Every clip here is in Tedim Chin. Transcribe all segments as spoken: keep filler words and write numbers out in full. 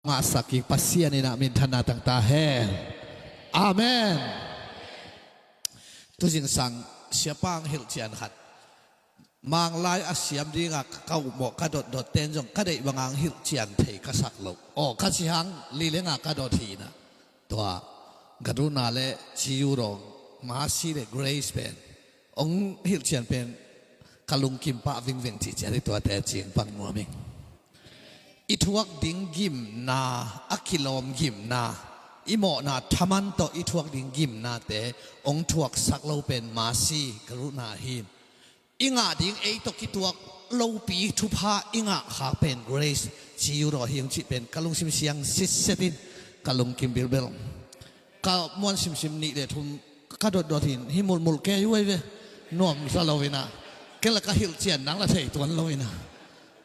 Ngahsak i Pasian in ah minthanna tang ta hen. Amen. Tuzingsang siapa ang hilhcian khat, Manglai a siam dinga ka upmawh ka dotdot ten zong ka deih banga ang hilhcian thei ka sak lo. Aw, ka ci hang li le nga ka dot hi na. Tua Garuna le Ciu Rawng, Mercy le Grace pen ong hilhcian pen ka lungkim pah vingveng cihciat hi. Tuate cing pang nuam ing. I thuak ding gimna, a kilawm gimna, i mawhna thaman tawh i thuak ding gimnate ong thuaksak lo pen Mercy, Garuna hi. I ngah ding ei tawh kituak lopi thupha i ngah khak pen Grace, Ciu Rawng hi ung cih pen ka lungsim siang sitset in, ka lungkim bilbel. Ka muan simsim nih le thum ka dotdot hin, hi mulhmulh kei uh ei ve. Nuamsa lo in ah, ken la ka hilhcian nang la thei tuan lo in ah.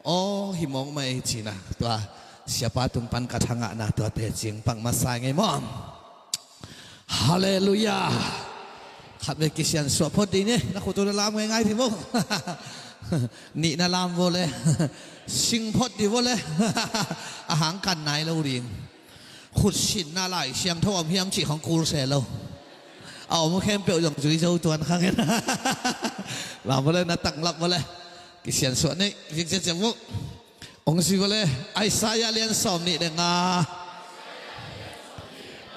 Aw, hi mawk mah ei ci na. Tua siapa tung pan ka thangahna tuate cing pang masa ngei maw. Halleluiah. Khat vei kisiansuah phot dih ni. Na khut uh na lam ngaingai dih vo. Nih na lam vo le, sing phot dih vo le, a hang kan nai lo ding. Khutsinna Lai Siangtho om hiam cih khong kul se lo. A om khempeuh zong zui zo tuan khang hen. Lam vo le, na tanglap vo le. Kisiansuah ni, vik ziazia vo. Ong zui vo le, Isaiah lian sawm nih le nga.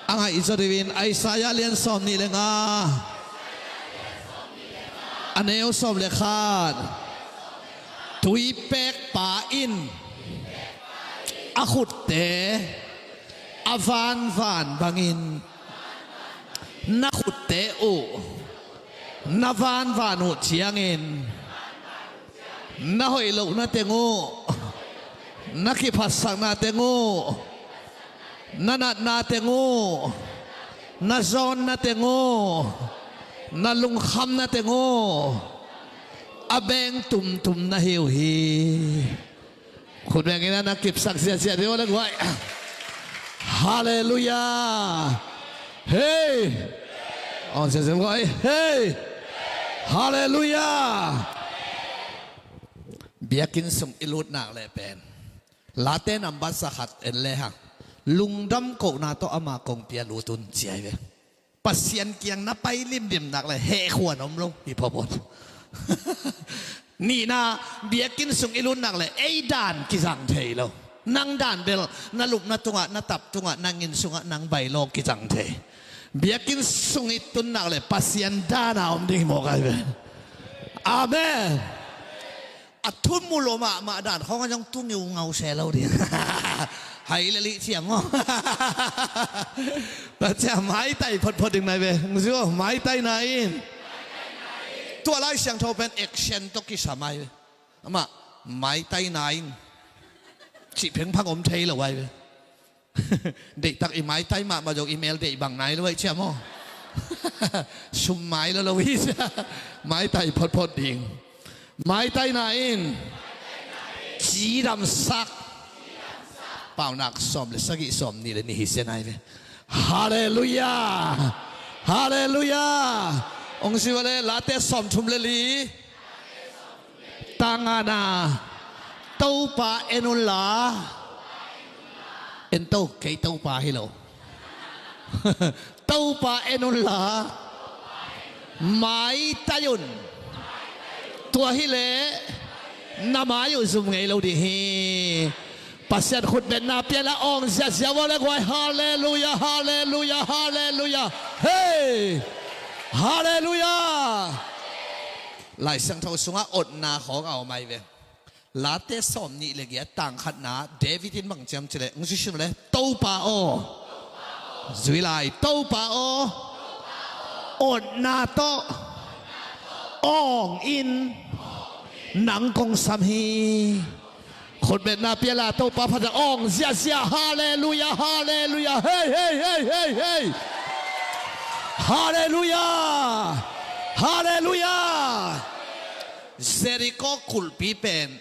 A ngaih zaw dih in, Isaiah lian sawm nih le nga, a neu sawm le khat. Tuipekpa in a khutte a vanvan bangin na khutte uh na vanvan uh ciangin, na hoih lohna teng uh, na kiphatsakna teng uh, na natna teng uh, na zawnna teng uh, na lungkhamna teng uh, a beng tumtum na hi uh hi. Khut beng in ah na kipsak ziazia dih vo le guai. Halleluiah. Hei. Ong ziazia guai. Hei. Halleluiah. Biakinn sung i lut nak le pen, Late nambat zakhat en le hang, lungdam kohna tawh ama kongpi ah lut un ci ai ve. Pasian kiang na pai limlim nak le hehkhuan om lo hi phawphaw. Nihna, biakinn sung i lut nak le ei dan kizang thei lo. Nang dan bel na lupna tungah, na tap tungah, nang inn sungah, nang bailo kizang thei. Biakinn sung i tun nak le Pasian dan a om ding hi mawk ai ve. Amen. A thum mu lo mahmah dan khawng a zong tu ngiungau se lo ding. Hai le lih ciam aw. Tua ciam maitai photphot ding nai ve. Ngzio maitai nai in. Tua Lai Siangtho pen action tawh kisam ai ve. Amah maitai nai in cih phengphang om thei lo ai ve. Deihtak i maitai mahmah zong i mel deih bang nai lo aih ciam aw. Sum mai lo lo hi cia. Maitai photphot ding. Maitai na in cidamsak. Paunak sawm le sagih, sawm nih le nih hi sia nai ve. Halleluiah. Halleluiah. Ong si vale, Late sawm thum le li. Tangana, Topa en unla. En to, kei Topa hi lo. Topa en unla. Maitai un. Tua hileh na mai uh zum ngei lo ding hi. Pasian khutbetna pia la ong ziazia vua le guai. Halleluiah, halleluiah, halleluiah. Hei. Halleluiah. Lai Siangtho sungah otna khawng a om ai ve. Late sawm nih le giat tang khatna David in bang ciam cileh, ng zisim le, Topa aw. Zui lai, Topa aw. Otna tawh awng in nang kong sam hi. Khutbetna pia la, Topa phat a ong ziazia. Halleluiah, halleluiah. Hei, hei, hei, hei, hei. Halleluiah. Halleluiah. Jericho kulhpi pen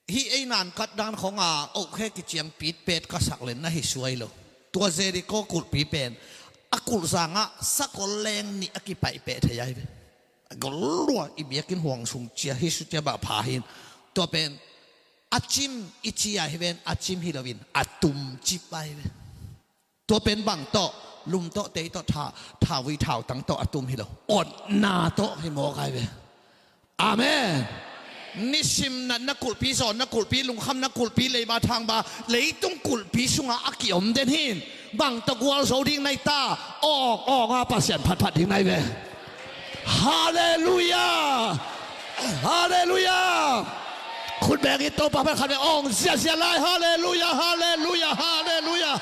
hih ei nankat dan khawng a ohkhe kiciang pitpet ka sak len na hi suai lo. Tua Jericho kulhpi pen a kulh zangah sakol leng nih a kipaihpeh thei ai ve. A gol lua, i biakinn huang sung cia hi su cia bah pha hin. Tua pen A cim i ci a hi ven, a cim hi loin a tum cip a hi ven. Tua pen bang tawh, lum tawh, tei tawh, tha, thavui thautang tawh a tum hi lo, otna tawh hi mawk a hi ven. Amen. Nisim natna kulhpi, zawnna kulhpi, lungkhamna kulhpi, leiba thangba, leitung kulhpi sungah a kiom den hin. Bang tawh gualzo ding na hi ta? Awng, awng a Pasian phatphat ding na hi ve. Halleluiah. Halleluiah. Khut beng in Topa phat khat beng awng ziazia lai. Halleluiah, halleluiah, halleluiah.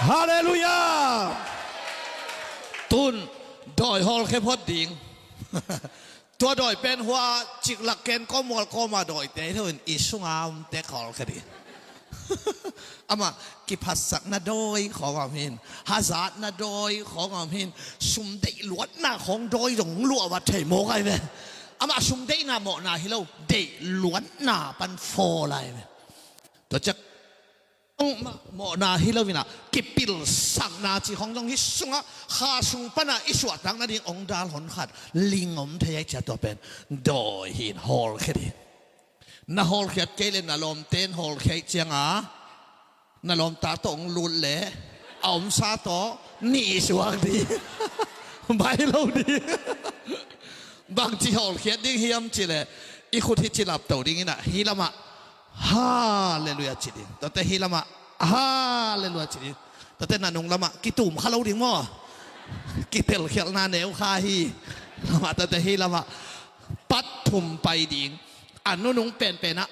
Halleluiah. Tun dawi hawlkhia phot ding. Tua dawi pen hua ciklak ken kawmual kawma dawite hi loin i sunga omte hawlkhia ding. Amah kiphatsakna dawi khawng a om hin, hazatna dawi khawng a om hin, sum deih luatna khawng dawi zong luah vat thei mawk a hi ve. Amah sum deihna mawhna hi lo, deih luatna pan fawl a hi ve. Tua ciang mawhna hi loinah kipilsakna cih khawng zong hi sungah, kha sung panah i suahtak nading ong dal hon khat ling om thei a hi ciah tua pen dawi hin hawlkhia ding. Na hawlkhiat kei le na lawmte in hawlkhia ih cianga na lawmta tawh ong lut le a omsa tawh nih suak ding. Bai lo ding. Bangci hawlkhiat ding hiam cileh i khut hi cilapto dinginah hi lamah Halleluiah ci ding. Tuate hi lamah Halleluiah ci ding. Tuate na nung lamah kitum kha lo ding maw? Kitelkhialhna neu kha hi. Lamah tuate hi lamah pat thum pai ding. A nunung penpenah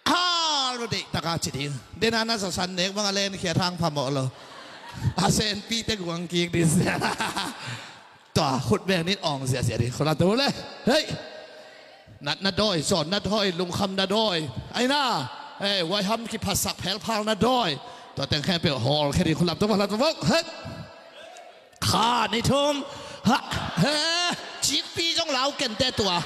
hal lo deihtaka ci ding. Dena na zasan nek banga lenkhia thang phamawh lo. A senpite guang kik ding. Tua khut beng nin awng ziazia ding. Khut lam tua le. Hei. Natna dawi, zawnna dawi, lungkhamna dawi. Aina. Hei, huaiham kiphatsak phelphalna dawi. Tua teng khempeuh hawlkhia ding. Khut lam tua, khut lam tua. Hei. Kha ni thum. Ha. He. Cikpi zong lau kente tua.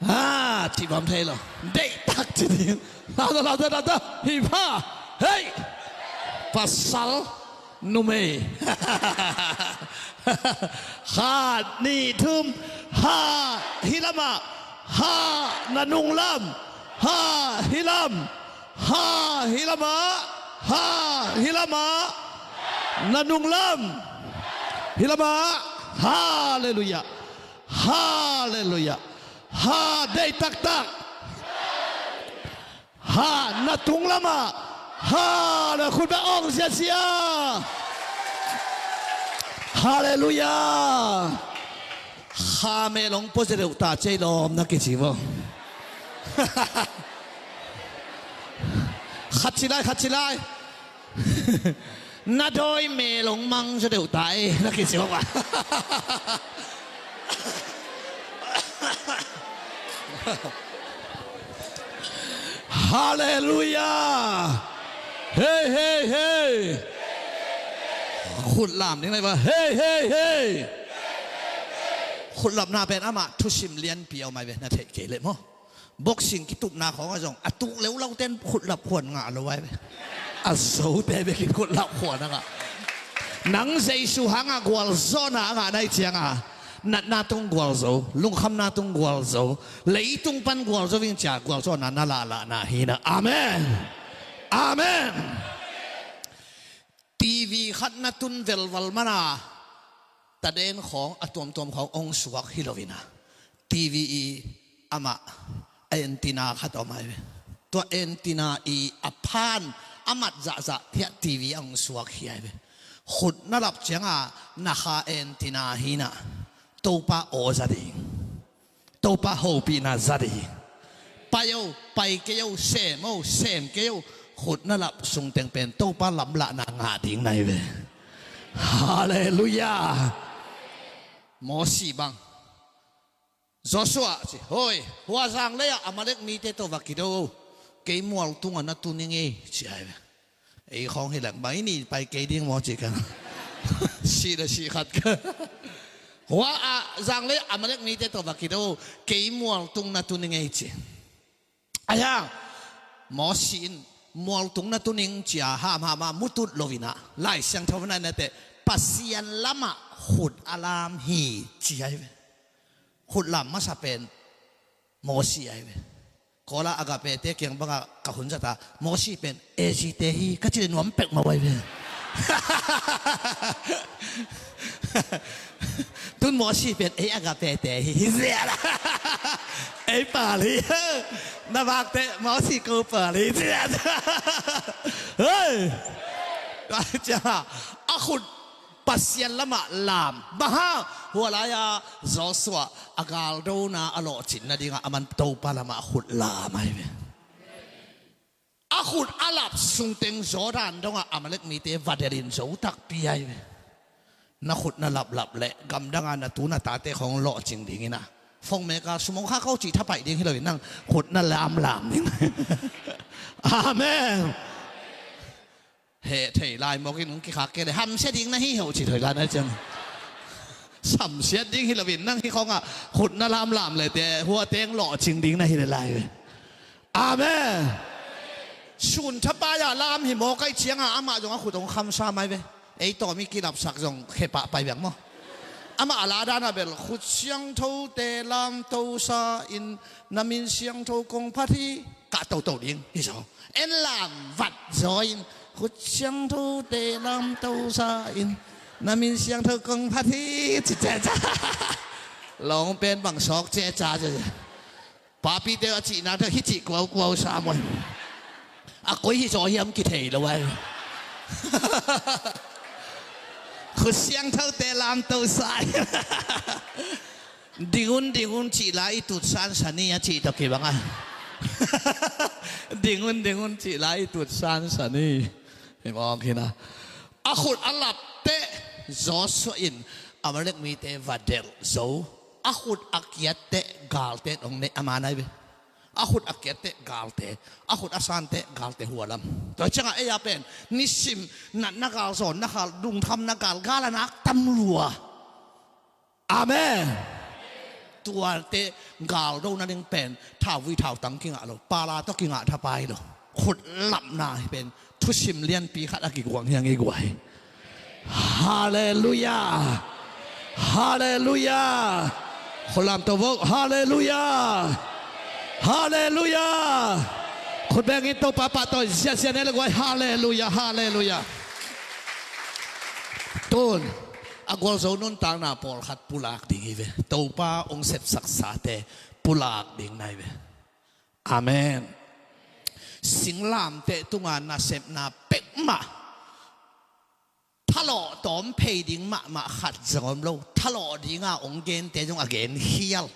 Ha, cih bang thei lo. Deihtak ci ding. Lau ta, lau ta, lau ta. Hi pha. Hei. Pasal numei. Kha ni thum. Ha, hi lamah. Ha, na nung lam. Ha, hi lam. Ha, hi lamah. Ha, hi lamah. Na nung lam. Hi lamah. Halleluiah. Halleluiah. Ha, deih taktak. Ha, na tung lamah. Ha, na khut beng awng ziazia. Halleluiah. Kha melong pua zia deuh ta cei lawm na kici maw? Khat ci lai, khat ci lai. Na dawi melong mang zaw deuh ta e, na kici bang a. Halleluiah. Hei, hei, hei. Khut lam ding lai va. Hei, hei, hei. Khut lapna pen amah thusim lianpi a om ai ve, na theih kei leh maw? Boxing kitupna khawngah zong a tuk leulauten khutlap khuan ngah lo ai ve. A zote bekin khutlap khuan a ngah. Nang Jesu hangah gualzawhna a ngah na ih cianga, natna tung gualzo, lungkhamna tung gualzo, leitung pan gualzo ving cia gualzawhna na lahlahna hi na. Amen. Amen. TV khat na tun velval mana taden khawng a tuamtuam khawng ong suak hi lo ina, TV i amah a antenna khat om ai ve. Tua antenna i a phan a mat zahzah thiah TV a ong suak hi ai ve. Khut na lap cianga na kha antenna hi na, Topa aw za ding. Topa hopihna za ding. Pai o, pai kei o, sem o, sem kei o. Khut na lap sungteng pen Topa lamlahna ngah ding na hi ve. Halleluiah. Mosi bang, Joshua ci, hoi, hua zang lei-ah Amalek mite tawh va kido o. Kei mual tungah na tun ing ei, ci ai ve. Ei khawng hi leng bang i ni pai kei ding maw ci kan. Sih le sih khat ka. Hua ah zang le Amalek mite tawh va kido, kei mualtung na tun ing ei ci. Ahi hang Mosi in mualtung na tun ing cia hamham a mutut lo ina, Lai Siangtho na nate Pasian lamah khut a lam hi ci ai ve. Khut lam masa pen Mosi ahi ve. Kawla Agape te kiang bangah ka hun zata, Mosi pen A G te hi ka ci le nuam pek mah uh ahi ve. Tun Mosi pen ei Agape te hi hi ziah. Ei pal hi. Na vak te Mosi ko pal hi ziah. Hei. Tua ciangah a khut Pasian lamah lam. Bang hang, hua lai-a Joshua a galdona a lawhcinna dingah a man Topa lamah a khut lam ahi ve. A khut a lap sungteng Jordan dongah Amalek mite va delhin zo takpi ahi ve. Na khut na laplap leh gamdanga na tu na tate khong lawhcing dingin a, fong meka sumong kha ko cih thapaih ding hi loin nang khut na lamlam ding. Amen. Heh thei lai mawkin hong kikhak kei le hamsia ding na hi heuh ci thoi lai na ciang. Samsiat ding hi loin nang hi khongah khut na lamlam le te hua teng lawhcing ding na hi le lai ve. Amen. Sun thapai-a lam hi maw kai cianga amah zong a khut hong khamsa mai ve. Ei tawmi kilapsak zong khepah pai bek maw. Amah a la dana bel khut siangthote lamtosa in na min siangtho kong phat hi. Kah toto ding hi zaw. En lam vat zaw in khut siangthote lamtosa in na min siangtho kong phat hi ci ceca. Lawng pen bang sawk ceca. Papite a cihna thak hi cih kuaukuau sa maw. A koi hi zaw hiam kithei lo ai. Khut siangthote lamtosa in. Dingun dingun cih lai i tutsan sani a cih tawh kibang a. Dingun dingun cih lai i tutsan sani. Hi mawk hi na. A khut a lap teh Joshua in Amalek mite va delh zo. A khut a kiat teh galte hong neih a man ahi ve. A khut a kiat teh galte, a khut a san teh galte hua lam. Tua ciangah ei a pen nisim natna gal, zawnna gal, lungkhamna gal, gal a nak tam lua. Amen. Tuate galdo nading pen thauvui thautang kingah lo, pala tawh kingah thapai lo. Khut lapna hi pen thusim lianpi khat a kiguang hiang i guai. Halleluia. Halleluia. Khulam to vo. Halleluia. Halleluia. Khut bengin Topa pahtawi ziahziah ne le guai. Halleluia. Halleluia. Tun a gualzo nuntakna pawlkhat pulak ding hi ve. Topa ong sepsaksate pulak ding na hi ve. Amen. Singlamteh tunga nasepna pekmah thalawh tawm phei ding mahmah khat zong om lo. Thalawh dinga ong gente zong a gen khial.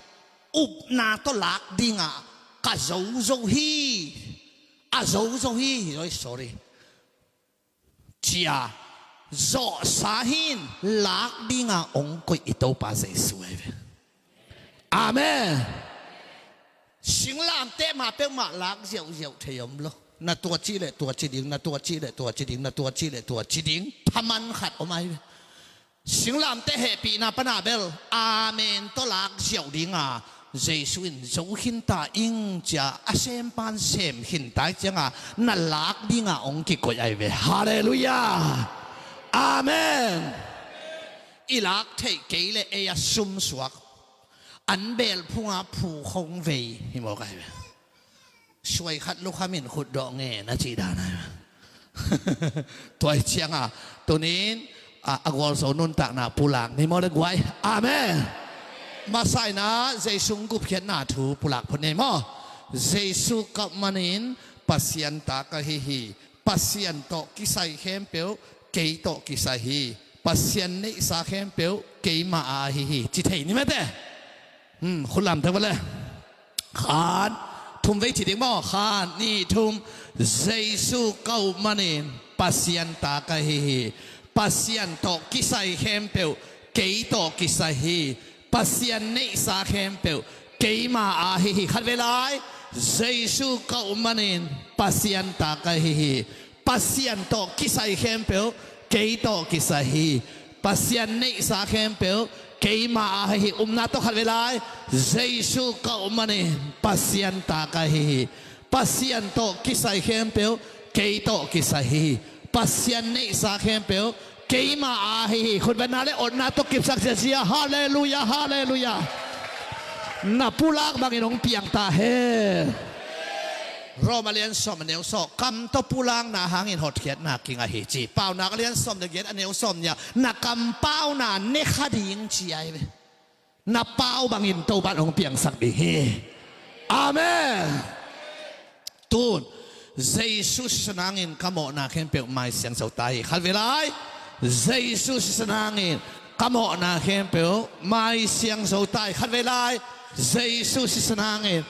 Upna tawh lak dinga ka zozo hi. A zozo hi. Oi, sorry. Cia zawhsa hin lak dinga ong koih i Topa Jesu ahi ve. Amen. Singlamteh mah peuhmah lak ziauziau thei om lo. Na tua ci le tua ci ding, na tua ci le tua ci ding, na tua ci le tua ci ding. Thaman khat om ahi ve. Singlamteh hehpihna pana bel amen tawh lak ziau dinga Jesu in zo khinta ing cia a sempan sem khinta ih cianga na lak dinga ong kikoih ahi ve. Halleluia. Amen. I lak theih kei le ei a sumsuak an belphunga phu khong vei hi mawk ahi ve. Suai khat lukham in khutdawh ngen a cih dan ahi. Tua ih cianga tunin a, a gualzo nuntakna pulak ni maw le guai. Amen. Masa-in a Jesu gupkhiatna thu pulak phot ni maw. Jesu kauh manin Pasian ta ka hi hi. Pasian tawh kisai khempeuh kei tawh kisai hi. Pasian neihsa khempeuh keimah a ahi hi. Ci thei ni mete. Hmm, khutlam te vale. Khan thum vei ci ding maw? Khan nih thum. Jesu kauh manin Pasian ta ka hi hi. Pasian tawh kisai khempeuh kei tawh kisai hi. Pasian neihsa khempeuh keima a hi hi. Khat vei lai. Jesu kauh manin Pasian ta ka hi hi. Pasian tawh kisai khempeuh kei tawh kisai hi. Pasian neihsa khempeuh keima a hi hi. Upna tawh khat vei lai. Jesu kauh manin Pasian ta ka hi hi. Pasian tawh kisai khempeuh kei tawh kisai hi hi. Pasian neihsa khempeuh keima a hi hi. Khutbetna le otna tawh kipsak ziazia. Halleluia, halleluia. Na pulak bangin hong piang ta hen. Rom a lian sawm a neu sawm, kam tawh pulakna hangin hotkhiatna kinga hi ci. Paunak a lian sawm le giat a neu sawm nih ah, na kampauna ne kha ding ci ahi ve. Na pau bangin Topa'n hong piangsak ding hi. Amen. Tun Jesu sisan hangin ka mawhna khempeuh maisiang zo ta hi. Khatvei lai. Jesu sisan hangin ka mawhna khempeuh maisiang zo ta hi. Khatvei lai. Jesu sisan hangin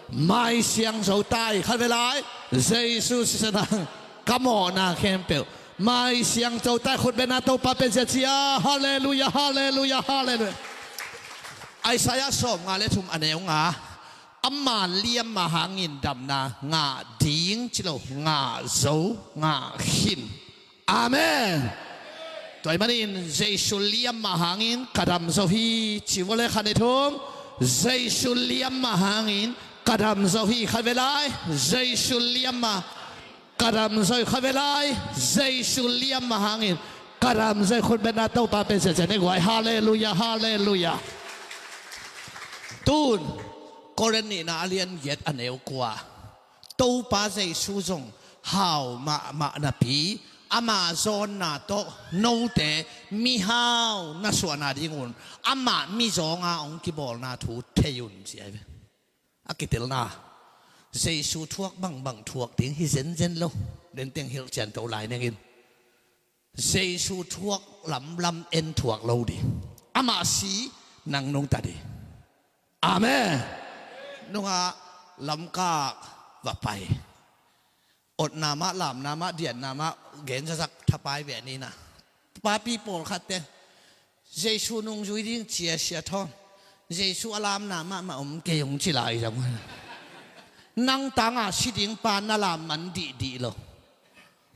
maisiang zo ta hi. Khatvei lai. Jesu sisan hangin ka mawhna khempeuh maisiang zo ta hi. Khutbetna Topa pen sia cia. Halleluia, halleluia, halleluia. Isaiah sawmnga le thum a neu nga, ama liamma hangin damna ngah ding ci lo, ngah zo, ngah khin. Amen. Tua ahih manin Jesu liamma hangin ka dam zo hi ci vua le, khat, nih, thum. Jesu liamma hangin ka dam zo hi. Khatvei lai. Jesu liamma ka dam zo hi. Khatvei lai. Jesu liamma hangin ka dam zo hi. Khutbetna Topa pen sia cia ne guai. Halleluia, halleluia. Tun Korin nihna a lian giat a neu kua, Topa Jesu zong hau mahmah napi, ama zawnna tawh note mihau na suahna dingun amah mizawnga hong kibawlna thu thei un ci ahi ve. A kitelna, Jesu thuak bangbang thuak ding hi zenzen lo. Denteng hilh cianto lai nengin, Jesu thuak lamlam en thuak lo ding. Amah si, nang nungta ding. Amen. Nungah lamkak va pai. Otna mah, lamna mah, dianna mah gen zazak thapai ve ni na. Papi pawlkhatte Jesu nungzui ding cia sia thawn, Jesu a lamna mahmah om kei hong ci lai zong. Nang tanga si ding pa na lam man dihdih lo.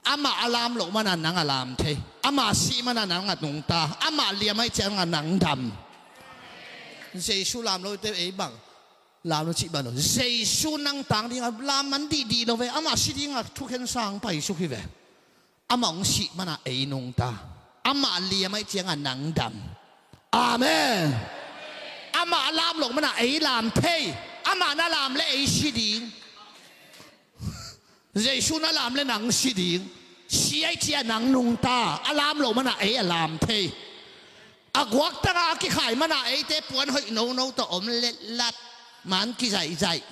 Amah a lam loh mana nang a lam thei. Amah sih mana nang a nungta. Amah liam ahih cianga nang dam. Jesu lam lote ei bang lam lo cih bang lo. Jesu nang tang dinga lam man dihdih lo ve. Amah si dinga thukhen sang paisuk hi ve. Amah hong sih mana ei nungta. Amah liam ahih cianga nang dam. Amen. Amah a lam loh mana ei lam thei. Amah na lam le ei si ding. Jesu na lam le nang si ding. Si ahih cia nang nungta. A lam loh mana ei a lam thei. A guaktanga a kikhai mana eite puan hoih nono tawh om letlat. Man kizaihzaih.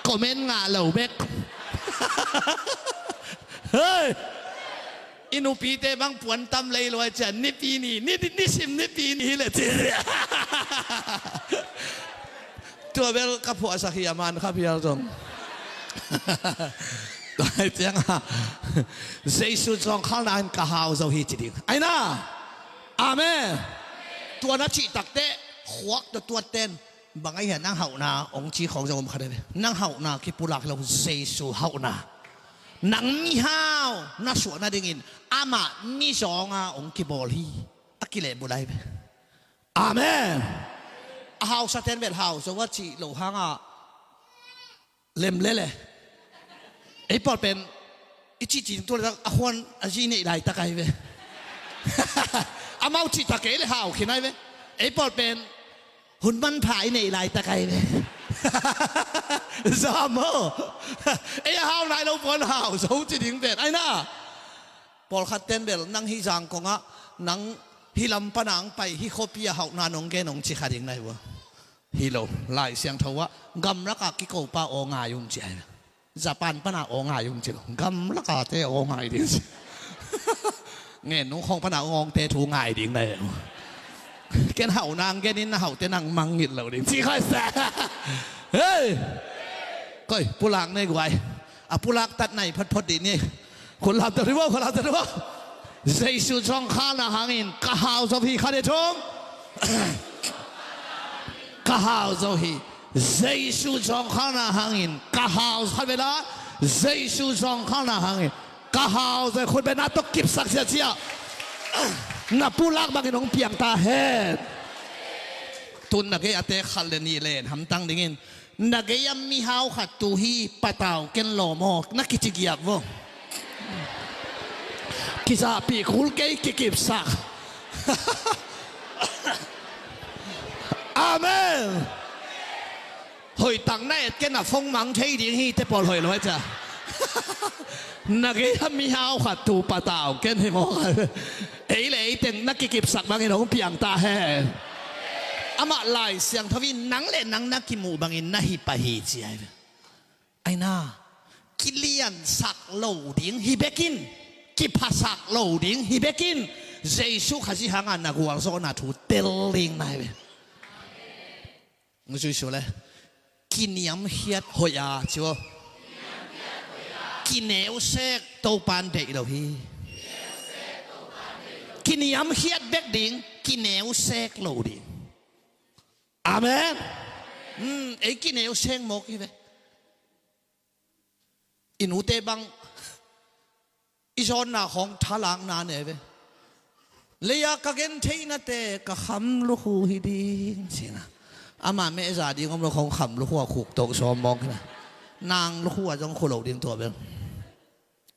Comment ngah lo bek. Hei. I nupite bang puan tam lei lo ahih cian nipi ni, ni, nisim nipi ni hi le ci. Tua bel ka phuahsak hi a man kha phial zong. Tua ahih cianga Jesu zawngkhalna in ka hau zo hi ci ding. Aina. Amen. Tua na cih takteh khuak tua tuatten bang ahi hiam, nang hauhna hong ci khawng zong om kha ding. Nang hauhna kipulak hi lo, Jesu hauhna. Nang mihau na suah nadingin amah mizawnga hong kibawl hi. A kilehbulh ahi ve. Amen. A hausaten bel hau zo a cih loh hanga lem lele. Ei pawl pen i cihcih tung tua le a khuan a zi neih laitak ahi ve. Amau cihtak ei le hau khin ahi ve. Ei pawl pen hun manpha i neih laitak ahi ve. Zam aw. Ei a hau nai lo puan hau zo ci ding pen aina. Pawlkhat ten bel nang hih zangkongah, nang hih lam pana ang pai, hih khuapi a hauhna nong gen hong ci kha ding na hi vua. Hi lo, Lai Siangtho ah gamlakah kikopa aw ngai un ci ahi. Japan pana aw ngai un ci lo, gamlakahte aw ngai ding ci. Ngen nung khawng pana aw ngawngte thu ngai ding na hi. Ken hauhna ang genin na hauhte nang mangngilh lo ding ci kha hi sa. Hei. Koi pulak nei guai. A pulak tat nai photphot dih ni. Khut lamta dih vo, khut lamta dih vo. Jesu zawngkhalna hangin ka hau zo hi, khat, nih, thum. Ka hau zo hi. Jesu zawngkhalna hangin ka hau, khat vei la. Jesu zawngkhalna hangin ka hau zo hi. Khutbetna tawh kipsak sia cia. Na pulak bangin hong piang ta hen. Tun na gei a te khat le nih len hamtang dingin. Na gei a mihau khat tu hi, patau ken lawm aw, na kici giak vo. Kizahpih kul kei, kikipsak. Amen. Hoih tak na et ken a phone mang thei ding hi, te pawl hoih lo e cia. Na gei a mihau khat tu patau ken hi maw. Ei le ei teng na kikipsak bangin hong piang ta hen. Amah Lai Siangtho in nang le nang na kimuh bangin na hi pah hi ci ai ve. Aina, kiliansak lo ding hi bekin, kiphasak lo ding hi bekin, Jesu Khazih hanga na gualzawhna thu tel ding nai ve. Jesu le kiniamkhiat hoih a ci aw. Kineusek Topan deih lo hi. Kiniamkhiat bek ding, kineusek lo ding. Amen. Hmm, ei kineusek mawk hi ve. I nute bang i zawnna khawng thalakna ne ve. Leia ka gentheihnate ka kham lukhu hi ding cina. Ama mehza ding om lo khawng kham lukhu a khuk toh sawm mawk hina. Nang lukhu a zong khu lo ding tua bel.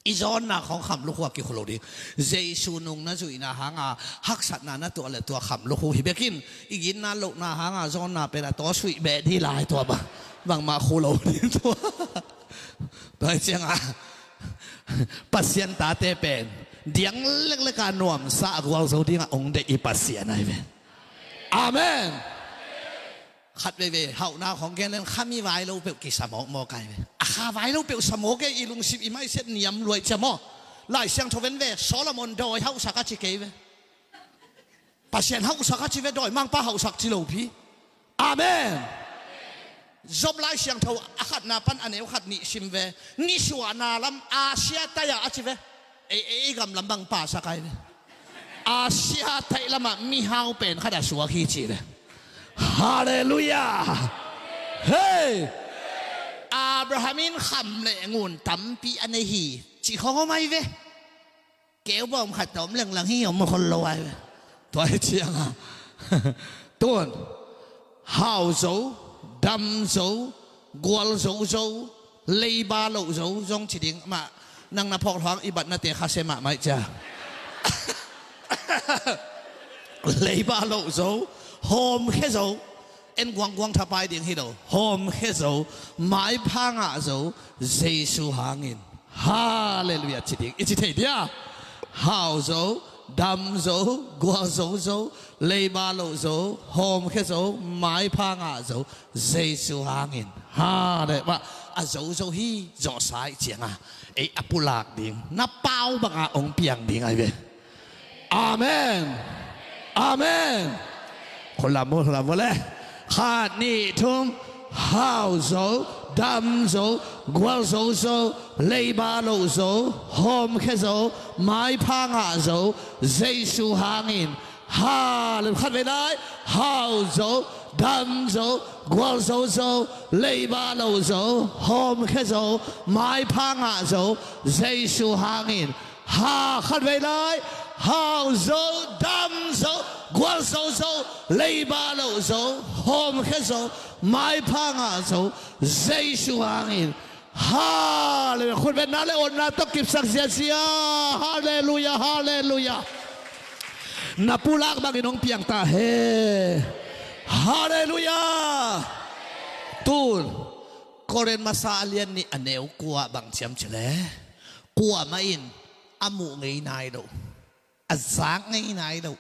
I zawnna khawng kham lukhu a kikhu lo ding. Jesu nung na zuihna hanga haksatna na tuah le tua kham lukhu hi bekin, i ginna lohna hanga zawnna pen a taw suih beh di lai tua bang. Bangmah khu lo ding tua. Tua hi cianga Pasian tate pen diang lekleka nuamsa a gualzo dinga ong deih i Pasian ahi ve. Amen. Khat veivei hauhna khawng gen len khami vai lo peuh kisa mawkmawk ahi ve. A kha vai lo peuh sa mawk e, i lungsim i maiset niam luai cia maw. Lai Siangtho ven ve, Solomon dawi hauhsak a ci kei ve. Pasian hauhsak a ci ve, dawimangpa hauhsak ci lo pi. Amen. Job Lai Siangtho a khatna pan a neu khat nih sim ve. Nisuahna lam Asia taia a ci ve. Ei, ei, ei gam lam bang pasak ai ve. Asia taih lamah mihau pen khat a suak hi ci ve. Halleluiah. Hei. Abraham in kham le ngun tampi a nei hi ci khong om ai ve. Keu bawm khat tawm lenglang hi om khol lo ai ve. Tua hi cianga tun hau zo, dam zo, gual zo zo, leiba loh zo zong ci ding mah. Nang na phawk hluang i batnate kha se mahmah cia. Leiba loh zo, hawmkhia zo. En guangguang thapai ding hi lo. Hawmkhia zo, maipha ngah zo, Jesu hangin. Halleluiah ci ding i ci thei dia. Hau zo, dam zo, gual zo zo, leiba loh zo, hawmkhia zo, maipha ngah zo, Jesu hangin. Halle, mah a zo zo hi zawhsa i cianga ei a pulak ding na pau banga ong piang ding ai ve. Amen. Amen. Khulam uh, khulam uh le. Khat, nih, thum. Hau zo, dam zo, gual zo zo, leiba loh zo, hawmkhia zo, maipha ngah zo, Jesu hangin. Hallel-, khat vei lai. Hau zo, dam zo, gual zo zo, leiba loh zo, hawmkhia zo, maipha ngah zo, Jesu hangin. Ha, khat vei lai. Hau zo, dam zo, gual zo zo, leiba loh zo, hawmkhia zo, maipha ngah zo, Jesu hangin. Halleluiah. Khutbetna le otna tawh kipsak ziazia. Halleluiah, halleluiah. Na pulak bangin hong piang ta he. Halleluiah. Tun Korin masa a lian nih a neu kua bang ciam ci le, kuamah in a muh ngei nai lo, a zak ngei nai lo,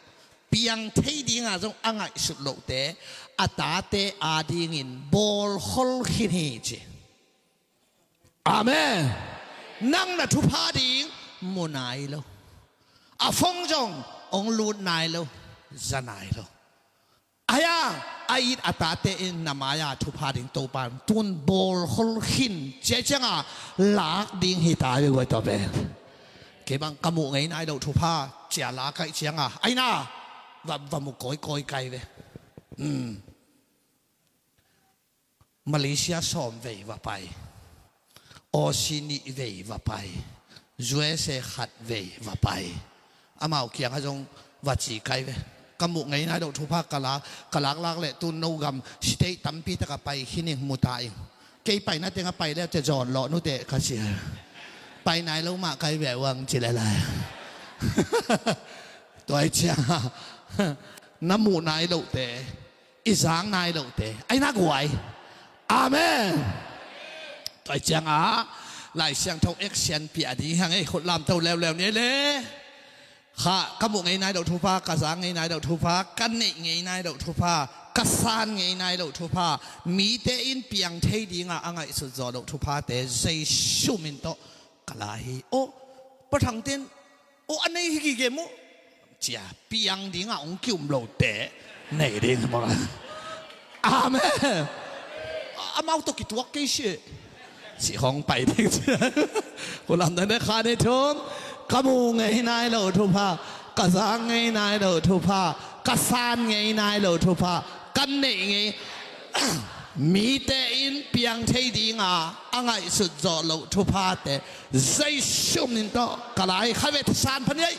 piang thei dinga zong a ngaihsut lohte a tate adingin bawlkhol khin hi ci. Amen. Nang na thupha ding mu nai lo. A phone zong ong lut nai lo, za nai lo. Ahi a, a it a tate in na mai-a thupha ding Topan tun bawlkhol khin ci ai cianga lak ding hi ta ve guai tua pen. Kei bang ka muh ngei nai loh thupha cia lak ai cianga aina va, va mu kawikawi kai ve. Hmm. Malaysia sawm vei va pai. Aussie nih vei va pai. U S A khat vei va pai. Amau kiangah zong va ci kai ve. Ka muh ngei nai loh thupha ka lak, ka laklak leh tun no gam state tampi takah pai khin ing, mu ta ing. Kei paina tengah pai leh cia zawn lawh nute ka ci. Pai nai lo mah kai ve uang ci leh lai. Tua ai cia. Na muh nai lohte i zang nai lohte, a hi na guai. Amen. Tua hi ciangah Lai Siangtho action piah ding hi hang ei, khut lamto leuleu ni le. Kha, ka muh ngei nai loh thupha, ka zang ngei nai loh thupha, ka neih ngei nai loh thupha, ka san ngei nai loh thupha, mite in piang thei dingah a ngaihsut zawh loh thuphate Jesu min tawh ka la hi. Aw, Pa Thang ten, aw, a nei hi gige maw? Cia, piang dingah hong ki-um lote nei ding maw? Amen. Amau tawh kituak kei si. Cih hong pai ding cia. Kulam dan dek kha ni thum. Ka mu ngei nai lo thupha, ka zang ngei nai lo thupha, ka san ngei nai lo thupha, ka neih ngei. Mite in piang thei dinga a ngaihsut zawh loh thuphate Jesu min tawh ka la hi. Khatvei thasan pha ni ei.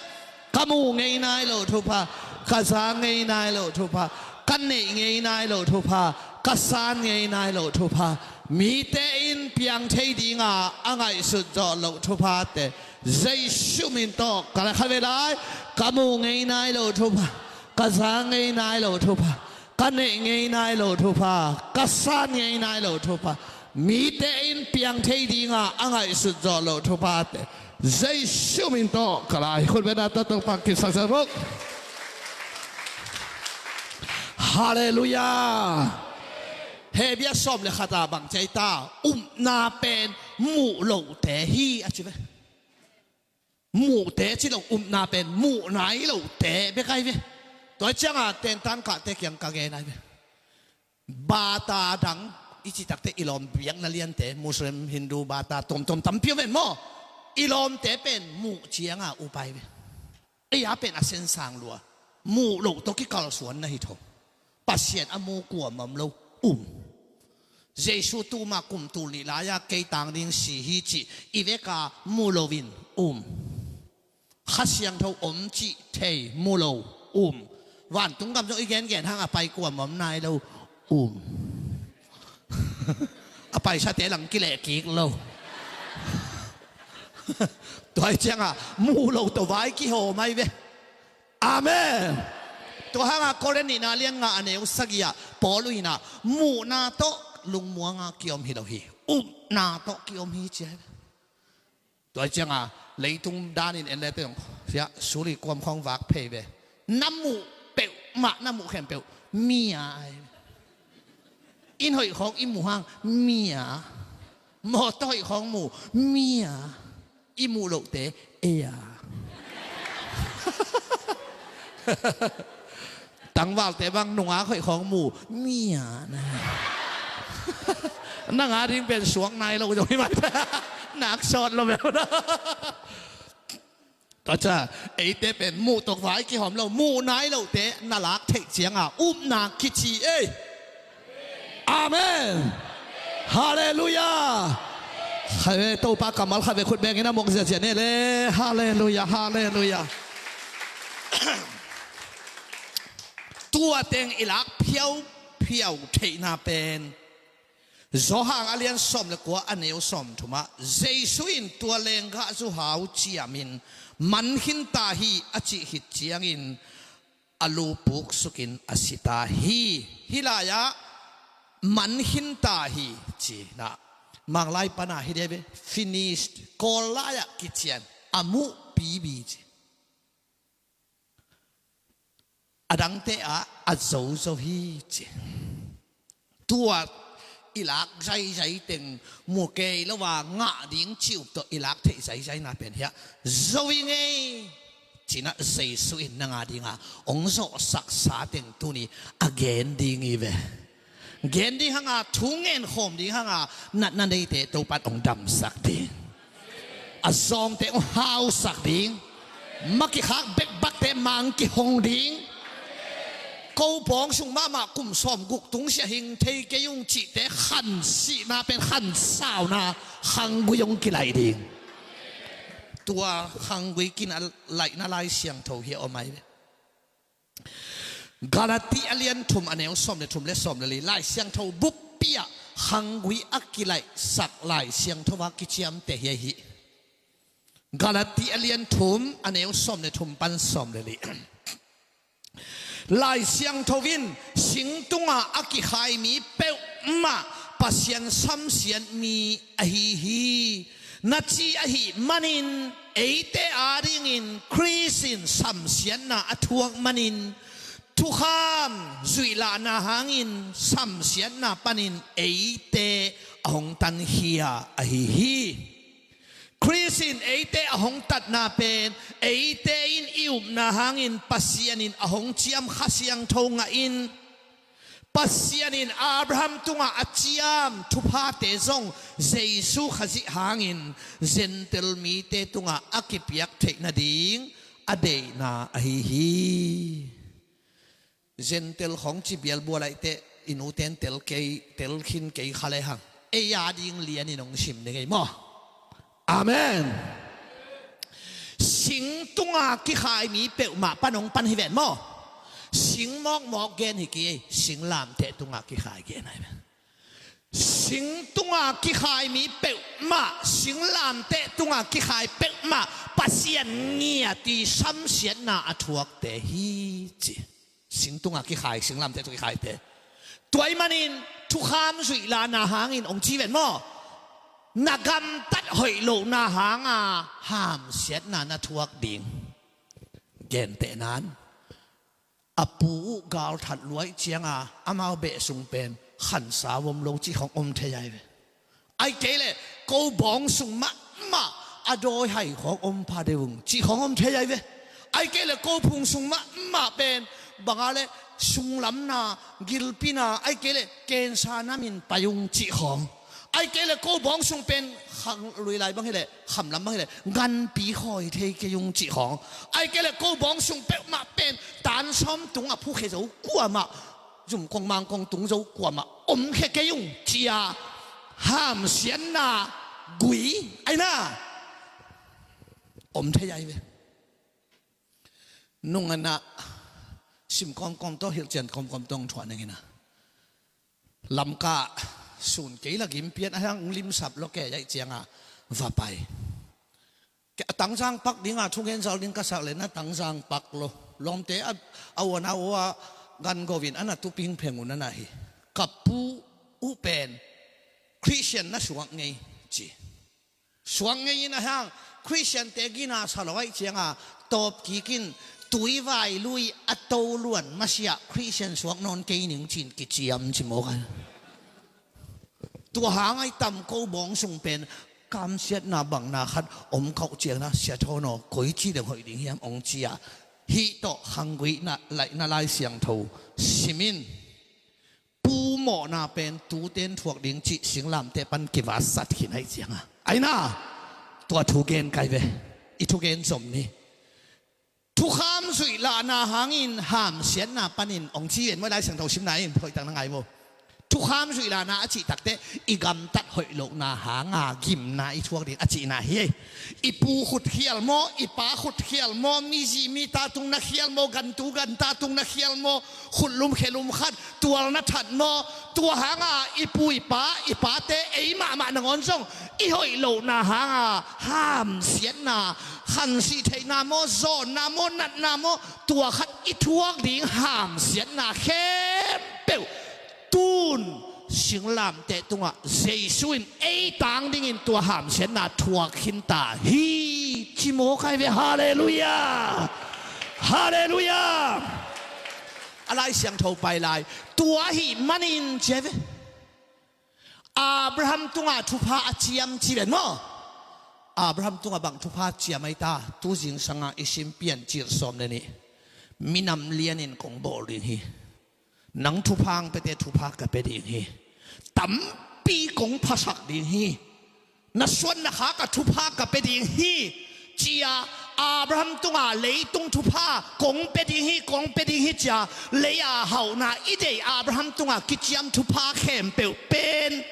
Ka mu ngei nai lo thupha, ka zang ngei nai lo thupha, ka neih ngei nai lo thupha, ka san ngei nai lo thupha, mite in piang thei dinga a ngaihsut zawh loh thuphate Jesu min tawh ka la hi. Khatvei lai. Ka mu ngei nai lo thupha, ka zang ngei nai lo thupha, ka neih ngei nai lo thupha, ka san ngei nai lo thupha, mite in piang thei dinga a ngaihsut zawh loh thuphate Jesu min tawh ka la hi. Khut beng a tawh Topa kiangah kisaksak ung. Halleluiah. Hebru sawm le khat ah bang ci a hi ta? Upna pen muh lohte hi a ci ve. Muhte ci lo, upna pen muh nai lohte bek ahi ve. Tua hi ciangah tentan kahte kiang ka gen ahi ve. Bata dang i cih takteh i lawm biakna liante, Muslim, Hindu, Bata, tuamtuam tampi om ven maw. I lawmte pen muh cianga up ahi ve. Ei a pen a sensang lua. Muh loh tawh kikalsuan na hi tho. Pasian a mu kuamah om lo, um. Jesu tuma kum tul nih lai-a kei tang ding si hi cih i veka mu loin um. Kha Siangtho om cih thei mu lo, um. Vantung gam zong i gengen hang a pai kuamah om nai lo, um. A paisate lang kileh kik lo. Tua hi ciangah muh loh tawh vai kihawm ahi ve. Amen. Tua hanga Korin nihna lian nga a neu sagih ah Paul in ah muhna tawh lungmuanga kiom hi lo hi, upna tawh kiom hi ci ahi ve. Tua hi cianga leitung danin en lete zong, sia, suli kuam khawng vak phei ve. Na muh peuhmah, na muh khempeuh mi-a ahi ve. Inn hoih khawng i muh hang mi-a. Mawtaw hoih khawng mu mi-a. I muh lohte ei-a. Tangvalte bang nungak hoih khawng mu mi-a na. Nang a ding pen suak nai lo zong hi mai. Nak sawt lo beuh na. Tua ciang eite pen muh tawh vai kihawm lo, muh nai lohte na lak theih cianga upna kici ei. Amen. Halleluiah. Khatvei Topa kammal khatvei khut bengin a mong ziazia ni le. Halleluiah, halleluiah. Tua teng i lak phiaupiau theihna pen Johan a lian sawm le kua a neu sawm thumah Jesu in tua lenggah zuhau ciamin man khinta hi a cih khit ciangin a lu puksukin a sita hi. Hih lai-ah man khinta hi ci-in ah Manglai pana hi dei ve, finished, Kawl lai-ah kician, a muh pibi ci. A dangte ah a zozo hi ci. Tua i lak zaizai teng mu kei lo a ngah ding cih up tawh i lak theih zaizaina pen hiah zo i ngei ci-in ah Jesu in nang a dinga hong zawhsaksa teng tuni a gen ding hi ve. Gen ding hanga, thu ngen khawm ding hanga, natna neite Topan hong damsak ding. A zawngte hong hausak ding. Ma kikhak bekbakte mang kihong ding. Ko pawng sung mahmah kum sawm guk tungsiah hing thei kei ung cihte khansihna pen khansauna khanggui hong kilaih ding. Tua khanggui kin a laihna Lai Siangtho hi a om ahi ve. Galati a lian thum a neu sawm le thum le sawm le li, Lai Siangtho buppi ah khanggui a kilaihsak Lai Siangtho a kiciamteh hi ahi hi. Galati a lian thum a neu sawm le thum pan sawm le li. Lai Siangtho in sing tungah a kikhai mi peuhmah Pasian samsiat mi ahi hi. Na ci ahih manin eite adingin Khrist in samsiatna a thuak manin thukham zuihlahna hangin samsiatna panin eite a hong tankhia ahi hi. Khrist in eite a hong tatna pen eite in i upna hangin Pasian in a hong ciam Kha Siangtho ngahin, Pasian in Abraham tungah a ciam thuphate zong Jesu Khazih hangin Gentile mite tungah a kipiak theih nading a deihna ahi hi. Gentile khong ci bialbual aih teh i nute in tel kei, tel khin kei kha lehang ei ading lianin hong sim ni ngei maw? Amen. Sing tunga kikhai mi peuhmah pan hong pan hi ven maw? Sing mawkmawk gen hi kei, sing lamteh tunga kikhai gen ahi ven. Sing tunga kikhai mi peuhmah, sing lamteh tunga kikhai peuhmah Pasian ngiat i samsiatna a thuakte hi ci. Sing tunga kikhai, sing lamteh tunga kikhaite. Tua ahih manin thukham zuihlahna hangin hong ci ven maw? Na gamtat hoih lohna hanga hamsiatna na thuak ding. Gentehnan a pu uh galthat luai cianga amau beh sung pen khansa om lo cih khong om thei ahi ve. Ahi kei leh ko bawng sung mahmah a dawi hai khong om pha deuh ung cih khong om thei ahi ve. Ahi kei leh ko phung sung mahmah pen banga leh sunglamna, gilpina, ahi kei leh kensa namin pai ung cih khong. Ahi kei leh ko bawng sung pen khang lui lai bang hileh, khamlam bang hileh, ganpi khawi thei kei ung cih khong. Ahi kei leh ko bawng sung peuhmah pen tan sawm tungah phukhia zo kuamah, zum kong mang kong tung zo kuamah om khia kei ung cia hamsiatna gui aina om thei ahi ve. Nunganah sim kawmkawm tawh hilhcian kawmkawm tawh hong thuah nengina Lamka sun kei la gimpian a hang limsap lo kei aih cianga va pai. Kei a tangzang pak dinga thugen zal ding ka sak le na tangzang pak lo. Lawmte a, a uana ua gan govin ana tuping pheng un ana hi. Ka pu uh pen Christian na suak ngei ci. Suak ngei in a hang Christian te gina sa lo aih cianga tawp kikin tuivai lui a to luan masiah Christian suak nawn kei ning cin kiciam ci mawk a. Tua hang aih tam ko bawng sung pen kamsiatna bangna khat om kauh ciangna sia thawn aw koi ci deng hoih ding hiam ong cia. Hih tawh khanggui na laih na Lai Siangtho simin pu mawhna pen tuten thuak ding cih singlamteh pan kivasat khin aih cianga aina tua thu gen kai ve. I thugen zom ni. Thukham zuihlahna hangin hamsiatna panin ong ci en maw, Lai Siangtho simna in hoihtak na ngai maw? Thukham zuihlahna a cih takteh i gamtat hoih lohna hanga gimna i thuak ding a cihna hi. I pu khutkhial maw, i pa khutkhial maw, mi zi mi ta tung na khial maw, gantu ganta tung na khial maw, khutlum khelum khat tual na that maw? Tua hanga i pu i pa, i pate ei mahmah nangawn zong i hoih lohna hanga hamsiatna, khansih theihna maw, zawnna maw, natna maw, tua khat i thuak ding hamsiatna khempeuh tun singlamteh tungah Jesu in ei tang dingin tua hamsiatna thuak khinta hi ci mawk ahi ve. Halleluiah. Halleluiah. A Lai Siangtho pai lai tua ahih manin ci ahi ve. Abraham tungah thupha a ciam ci ven maw? Abraham tungah bang thupha ciam aita? Tuzingsanga i sim Piancil sawm le nih. Minam lianin kong bawl ding hi. Nang thupha ang pete thupha ka pe ding hi. Tampi kong phasak ding hi. Na suan na khak a thupha ka pe ding hi cia Abraham tunga leitung thupha kong pe ding hi, kong pe ding hi cia lei-a hauhna i deih Abraham tunga kiciam thupha khempeuh pen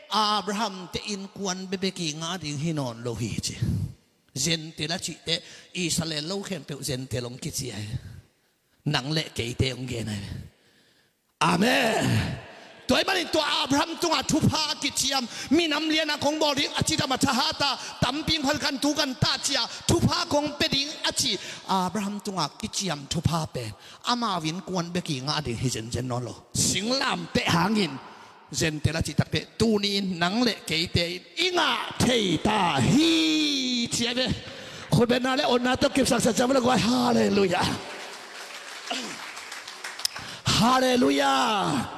Abraham te innkuan bebek i ngah ding hi nawn lo hi ci. Gentile a cihte Israel lo khempeuh Gentile hong kici ahi. Nang le keite hong gen ahi. Amen. Tua ahih manin tua Abraham tungah thupha a kiciam, minam lianah kong bawl ding a ci dam a thahat a, tampi hong khan kan tu kan ta ci-a thupha kong pia ding a ci Abraham tungah kiciam thupha pen amau innkuan bek i ngah ding hi zenzen nawn lo. Singlamteh hangin Gentile a cih takteh tuni-in nang le keite in i ngah thei ta hi ci ahi ve. Khutbetna le otna tawh kipsak ciatciat vua le guai. Halleluiah. Halleluiah.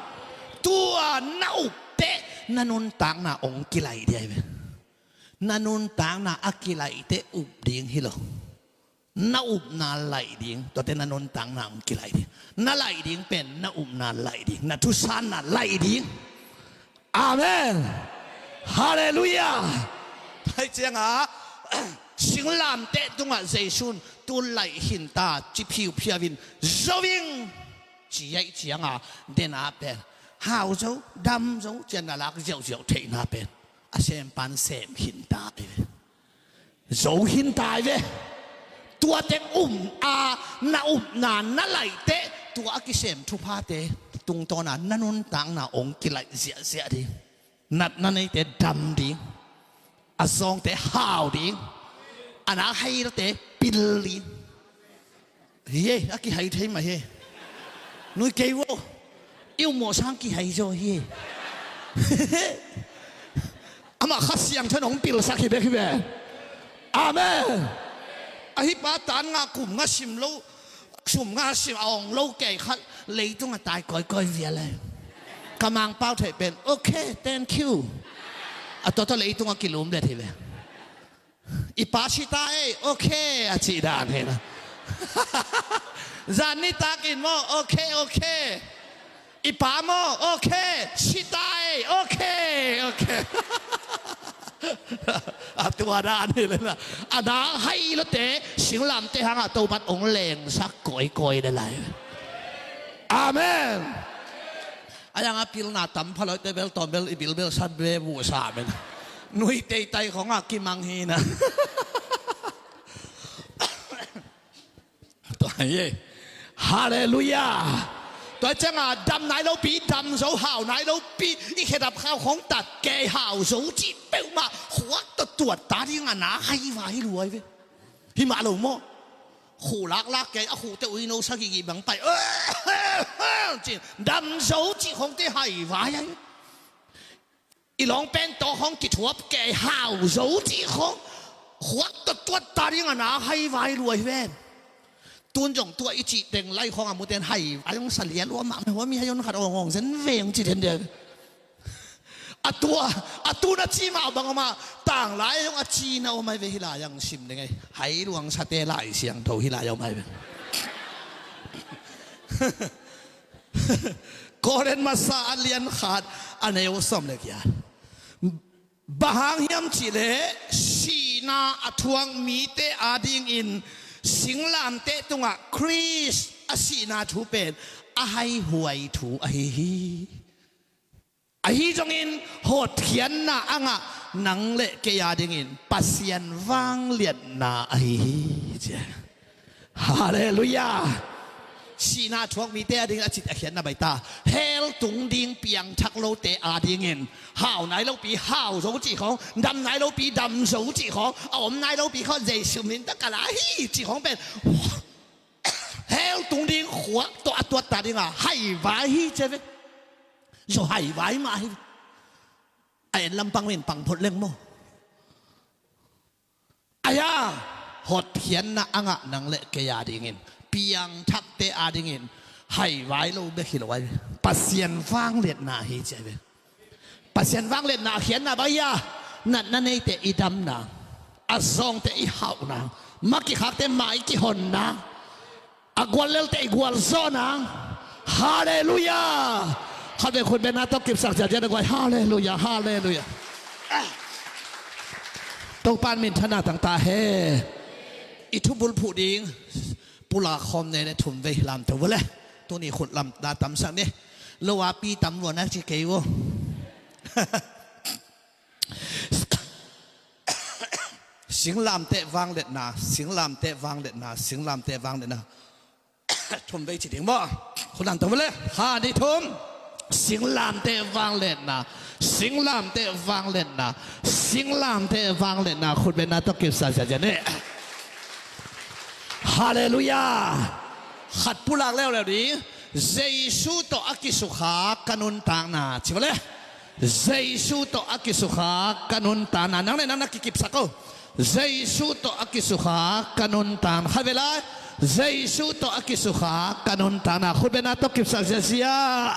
Tua na up teh na nuntakna hong kilaih ding ahi ve. Na nuntakna a kilaih teh up ding hi lo. Na upna laih ding, tuate na nuntakna hong kilaih ding. Na laih ding pen na upna laih ding, na thusanna laih ding. Amen. Halleluiah. Tua ciangah singlamteh tungah Jesu'n tu laih khin ta ci phiuphiau in zo ing ci ahih ciangah, dena pen hau zo, dam zo ci-a na lak ziauziau theihna pen a sempan sem khin ta hi ve. Zo khin ta hi ve. Tua teng um a, na upna na laih teh tua a kisem thuphate tungtawna na nuntakna hong kilaih ziahziah ding. Natna neite dam ding. A zawngte hau ding. A na hai lote pil ding. Hi e, a kihai thei mah hi e. Nui kei vo. I um mawh sang kihai zaw hi e. Amah Kha Siangtho in hong pilsak hi bek hi ve. Amen. Ahi pa tan nga kum nga sim lo, sum nga sim a ong lo kei khat leitung a tai kawikawi vial e. Ka Mangpau theih pen, "Okay, thank you." A tawtaw leitung a kilum let hi ve. I pa si ta ei, okay, a cih dan hi na. Zan nitak in maw, okay, okay. I pa maw, okay, si ta ei, okay, okay. A tua dan hi le na. A na hai lote singlamteh hangah Topa'n hong lengsak kawikawi le lai. Amen. A yang a pilna tam pha loite bel tawm bel i bilbel sa be bu sa men. Nui teitai khong a kimang hi na. Tua hi e. Halleluiah. Tua ciangah dam nai lopi, dam zo hau nai lopi, i khedap khau khong tat kei hau zo cih peuhmah khuak tawh tuat ta ding a na hai vai lua hi ve. Hi mah lo maw? Khuh laklak kei a khuhte uino sagih gih bang pai. Cin dam zo cih khongte hai vai ahi. I lawng pen tawh khong kithuap kei hau zo cih khong khuak tawh tuat ta ding a na hai vai lua hi ven. Tun zong tua i cih teng lai khong a muten hai vai hong sa lia lua mah mah hua mi hai hon khat awng awng zen veng cih den dek. A tua, a tun a ci mah bang a mah, tanglai zong a ci na om ai ve hi lai ang sim ding ei. Hai luang sate Lai Siangtho hi lai om ai ve. Korin masa a lian khat a neu sawm le giat. Bang hang hiam cih leh sihna a thuak mite adingin singlamteh tungah Khrist a sihna thu pen a haihuai thu ahi hi. Ahi zongin hotkhiatna a ngah nang le kei adingin Pasian vangliatna ahi hi, ci. Halleluiah. Sihna thuak mite adingin a cit a khiatna baita. Hell tung ding piangthak lote adingin hau nai lopi hau zo cih khong, dam nai lopi dam zo cih khong, a om nai lopi khong Jesu min tawh ka la hi cih khong pen hell tung ding khuak tawh a tuat ta dinga hai vai hi, ci ve. Zo hai vai mah hi. A en lampang min pang phot leng maw? Aia, hotkhiatna a ngah nang le kei adingin, piangthakte adingin hai vai lo bek hi lo ai ve. Pasian vangliatna hi, ci ai ve. Pasian vangliatna a khiatna bang hi a, natna neite i damna, a zawngte i hauhna, ma kikhakte ma i kihonna, a guallelte i gualzawhna. Halleluiah. Khatvei khutbetna tawh kipsak ziahziah na guai. Halleluiah, halleluiah. Topa'n minthanna tang ta hen. I thubulphuh ding pulak khawm ne ne thum vei lamto vua le. Tuni khut lamna tamsak ni. Lo a pi tam vua na ci kei vua. Singlamteh vangliatna, singlamteh vangliatna, singlamteh vangliatna. Thum vei ci ding maw? Khut lamto vua le. Khat, nih, thum. Singlamteh vangliatna, singlamteh vangliatna, singlamteh vangliatna, khutbetna tawh kipsak ziazia ni. Halleluiah. Khat pulak leuleu ding. Jesu tawh a kisukha ka nuntakna, ci vua le. Jesu tawh a kisukha ka nuntakna. Nang le nang na kikipsak o. Jesu tawh a kisukha ka nuntakna. Khat vei lai. Jesu tawh a kisukha ka nuntakna. Khutbetna tawh kipsak ziazia.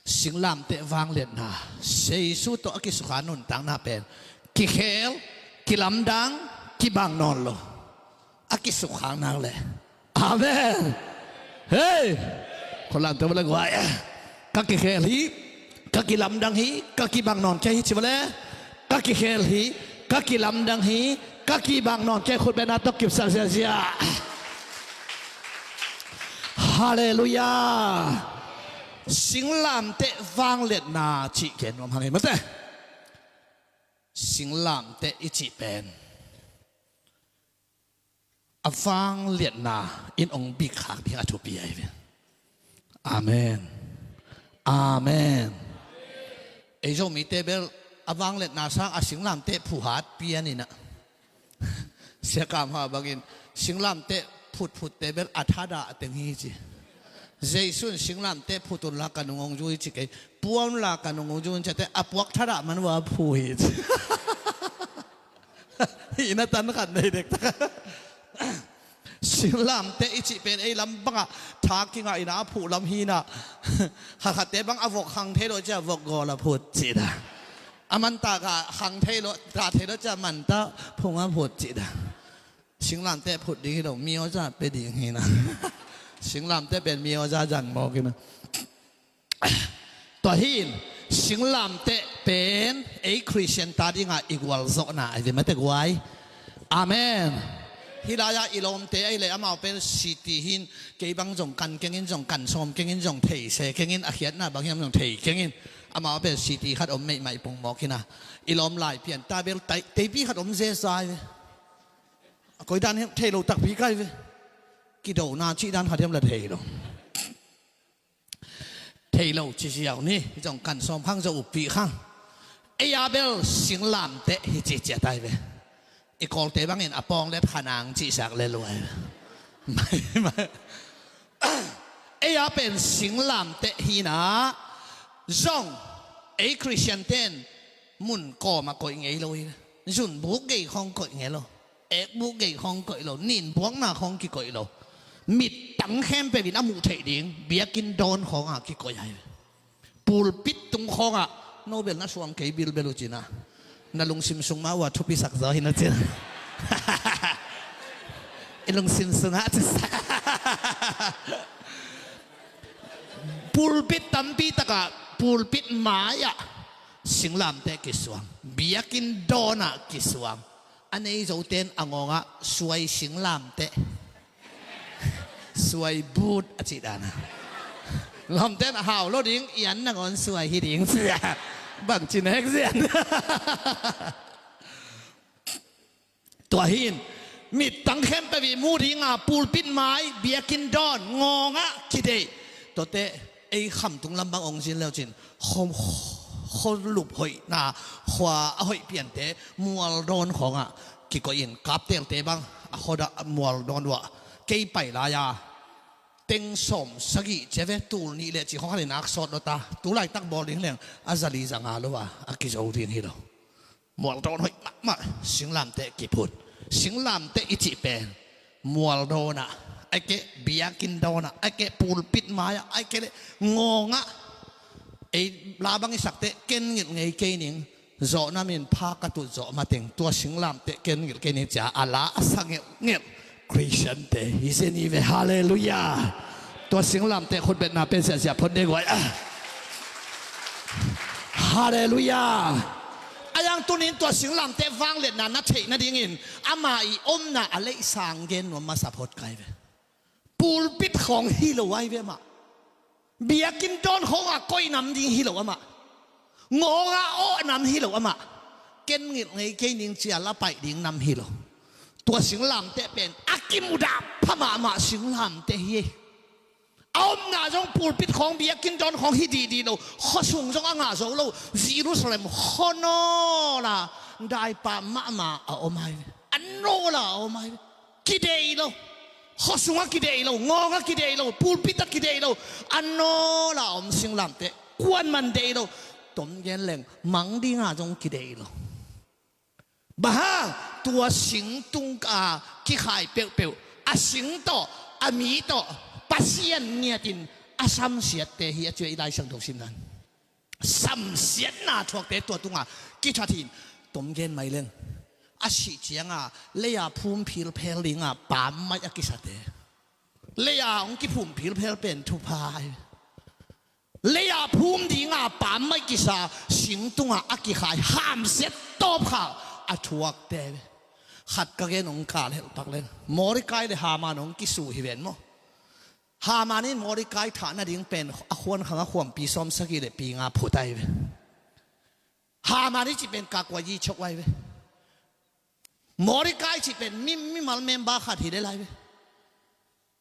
Singlamteh vangliatna, Jesu tawh a kisukha nuntakna pen kikhel, kilamdang, kibang nawn lo. A kisukha nak leh. Amen. Hei, khualamte vua le guai. Ka kikhel hi, ka kilamdang hi, ka kibang nawn kei hi, ci vua le. Ka kikhel hi, ka kilamdang hi, ka kibang nawn kei. Khutbetna tawh kipsak ziazia. Halleluiah. Singlamteh vangliatna cih gen nuam hang hi mate. Singlamteh i cih pen a vangliatna in ong bikkhak ding a thupi ahi ve. Amen. Amen. Ei Zomite bel a vangliatna sang a singlamteh phuhat pian inah. Sia Kam Hau bangin singlamteh phutphutte bel a thadah teng hi ci. Jesu in singlamteh phut unla ka nung ong zui ci kei. Pua unla ka nung ong zui un ciate a puak thadah man ua phu hi ci. Hih na tan khat nei dektak. Singlamteh i cih pen ei lam bangah tha kingah inah a phuh lam hinah. Khatkhatte bang a vok khang thei lo cia vok gawl a phut cih dah. A mantah kha khang thei lo, tah thei lo cia mantah phung a phut cih dah. Singlamteh phut ding hi lo, mioza pe ding hinah. Singlamteh pen mioza zang mawk hinah. Tua hin singlamteh pen ei Khristian ta dingah i gualzawhna ahi ve mate guai. Amen. Hih lai-ah i lawmte ahi leh amau pen city hin kei bang zong kan kengin zong kan sawm kengin zong theise kengin a khiatna bang hiam zong thei kengin amau pen city khat om meihmaih pongmawk hinah i lawm lai pian ta bel teipi khat om zesa ahi ve. A koi dan hiam thei lo takpi kai ve. Kidona cih dan khat hiam la thei lo. Thei lo ci ziau ni, zong kan sawm khang zong uppi khang. Ei a bel singlamteh hi ci ciat ahi ve. I Kawlte bangin a pawng let khanang cihsak le luai. Mai, mai. Ei a pen singlamteh hinah zong ei Khristian ten mun kawmah koih ngei lo hi. Zunbuk gei khawng koih ngei lo. Ekbuk gei khawng koih lo. Ninbuakna khawng kikoih lo. Mittang khempeuh in a muh theih ding biakinn dawn khawngah kikoih ahi. Pulpit tung khawngah no bel na suang kei bilbel uh cinah. Na lungsim sung mah uh a thupisak zaw hi na cinah. I lungsim sungah a thupisak. Pulpit tampi takah pulpit mai-ah singlamteh kisuang, biakinn dawnah kisuang. A nei zoten a ngawngah suai singlamteh, suai but a cih dana. Lawmten a hau lo ding, ian nangawn suai hi ding cia. Bang ci nek zian. Tua hin mittang khempeuh i mu dinga pulpit mai biakinn dawn ngawngah kideih. Tuate ei khamtung lam bang ong zin leucin khua, khua lup hoihna, khua a hoih piante mual dawn khawngah kikoih in, kaptelte bang a khuadah mual dawn uah kei pai lai-a teng sawm sagih cia ve, tul nih le cih khawng khat in ak sawt lo ta, tu laitak bawl ding leng a zali zanga lo a a kizo ding hi lo. Mual dawn hoih mahmah, singlamteh kiphut. Singlamteh i cih pen mual dawnah, ai keh biakinn dawnah, ai keh pulpit mai-ah, ai keh le ngawngah ei la bang i sakte ken ngilh ngei kei ning. Zawhna min pha ka tut zawh mateng tua singlamteh ken ngilh kei ning cia a la a sa ngelhngelh Khristiante hi zen hi ve. Halleluiah. Tua singlamteh khutbetna pen siahsiah phot dek uai. Halleluiah. A yang tunin tua singlamteh vangliatna na theih nadingin ama i omna a leihsang gen nuam masa phot kai ve. Pulpit khawng hi lo ai ve mah. Biakinn dawn khawngah koih nam ding hi lo amah. Ngawngah awh nam hi lo amah. Ken ngilh ngei kei ning cia la paih ding nam hi lo. Tua singlamteh pen a kimudah pha mahmah singlamteh hi. A omna zong pulpit khawng, biakinn dawn khawng hi dihdih lo, khuasung zong a ngah zo lo, Jerusalem khuanawl a daipa mahmah a om ahi ve. A nawl a om ahi ve. Kideih lo. Khuasung a kideih lo, ngawng a kideih lo, pulpit a kideih lo, a nawl a om singlamteh kuaman deih lo. Tom gen leng mang dinga zong kideih lo. Bang hang? Tua singtung a kikhai peuhpeuh, a sing tawh, a mi tawh Pasian ngiatin a samsiatte hi a ci a, i Lai Siangtho simna in. Samsiatna thuakte tua tunga kithat hi in. Tom gen mai leng, a sih cianga leia phum philphel dinga pammaih a kisate, leia hong kiphum philphel pen thupha hi. Leia phum dinga pammaih kisa singtunga a kikhai hamsiat tawpkha a thuakte. Khat ka gen hong kal helh pak leng, Mordecai le Haman hong kisu hi ven maw. Haman in Mordecai thah nading pen a khuankhang a khuampi sawmsagih le pi nga phut ahi ve. Haman i cih pen kakua yi chok ahi ve. Mordecai cih pen mi, mimal member khat hi le lai ve.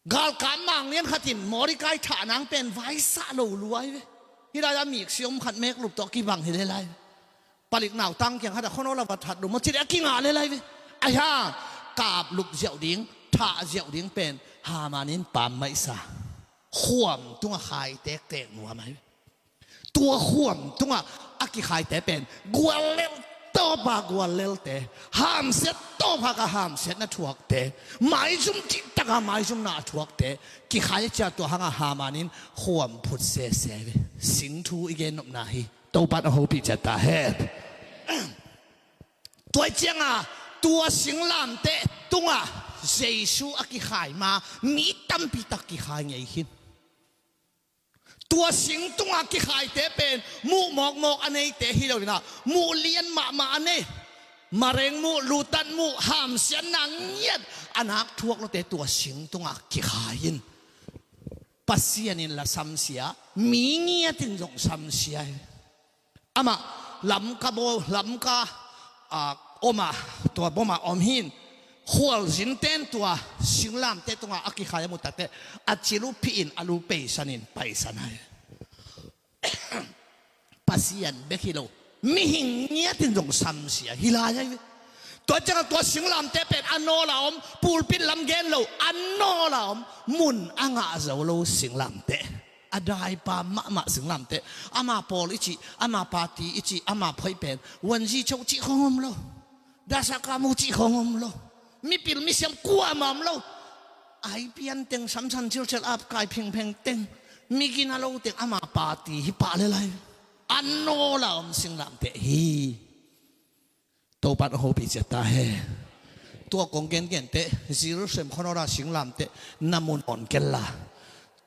Galkap manglian khat in Mordecai thah nang pen vaisah lo lua ahi ve. Hih lai-ah miksi om khat meklup tawh kibang hi le lai ve. Palik nautang kiang khat a khuanawl a va that lo maw ci le a kingah le lai ve. Ahi hang kaplup ziauh ding, thah ziauh ding pen Haman in pammaihsa, khuam tunga khai tektek nuam ahi ve. Tua khuam tungah a kikhaite pen guallel tawpa guallelte, hamsiat tawpa ka hamsiatna thuakte, maizum cihtaka maizumna a thuakte kikhai a cia. Tua hanga Haman in khuam phut sese ve. Singthu i gen nopna hi. Topan a hopih ciat ta hen. Tua cianga tua singlamteh tunga Jesu a kikhai ma mi tampi tak kikhai ngei khin. Tua sing tunga kikhaite pen muh mawkmawk a neite hi loinah muh lian mahmah a nei, mareng muh, lutat muh, hamsiatna ngiat a nak thuak lote tua sing tunga kikhai in Pasian in la samsia, mi ngiatin zong samsia hi. Amah Lamka bawl, Lamka, a, omah, tua bawmah om hin, khualzinten tua singlamteh tungah a kikhai a mutakte a cil uh phihin a lu peisanin paisan hai. Pasian bek hi lo, mihing ngiatin zong samsia hi lai ahi ve. Tua ciangah tua singlamteh pen a nawla om, pulpit lam gen lo, a nawla om, mun a ngah zo lo singlamteh. A daipa mahmah singlamteh. Ama pawl i cih, ama party i cih, ama phoih pen wanzi cho cih khong om lo. Dasaka mu cih khong om lo. Mipil misiam kuamah om lo. Ai pian teng, samsan cilcel apkai phingpheng teng, migina lo teng ama party hi pah le lai. A nawla om singlamteh hi. Topan a hopih ciat ta hen. Tua kong gengen teh Jerusalem khuanawl a singlamteh na mu nawn kei la.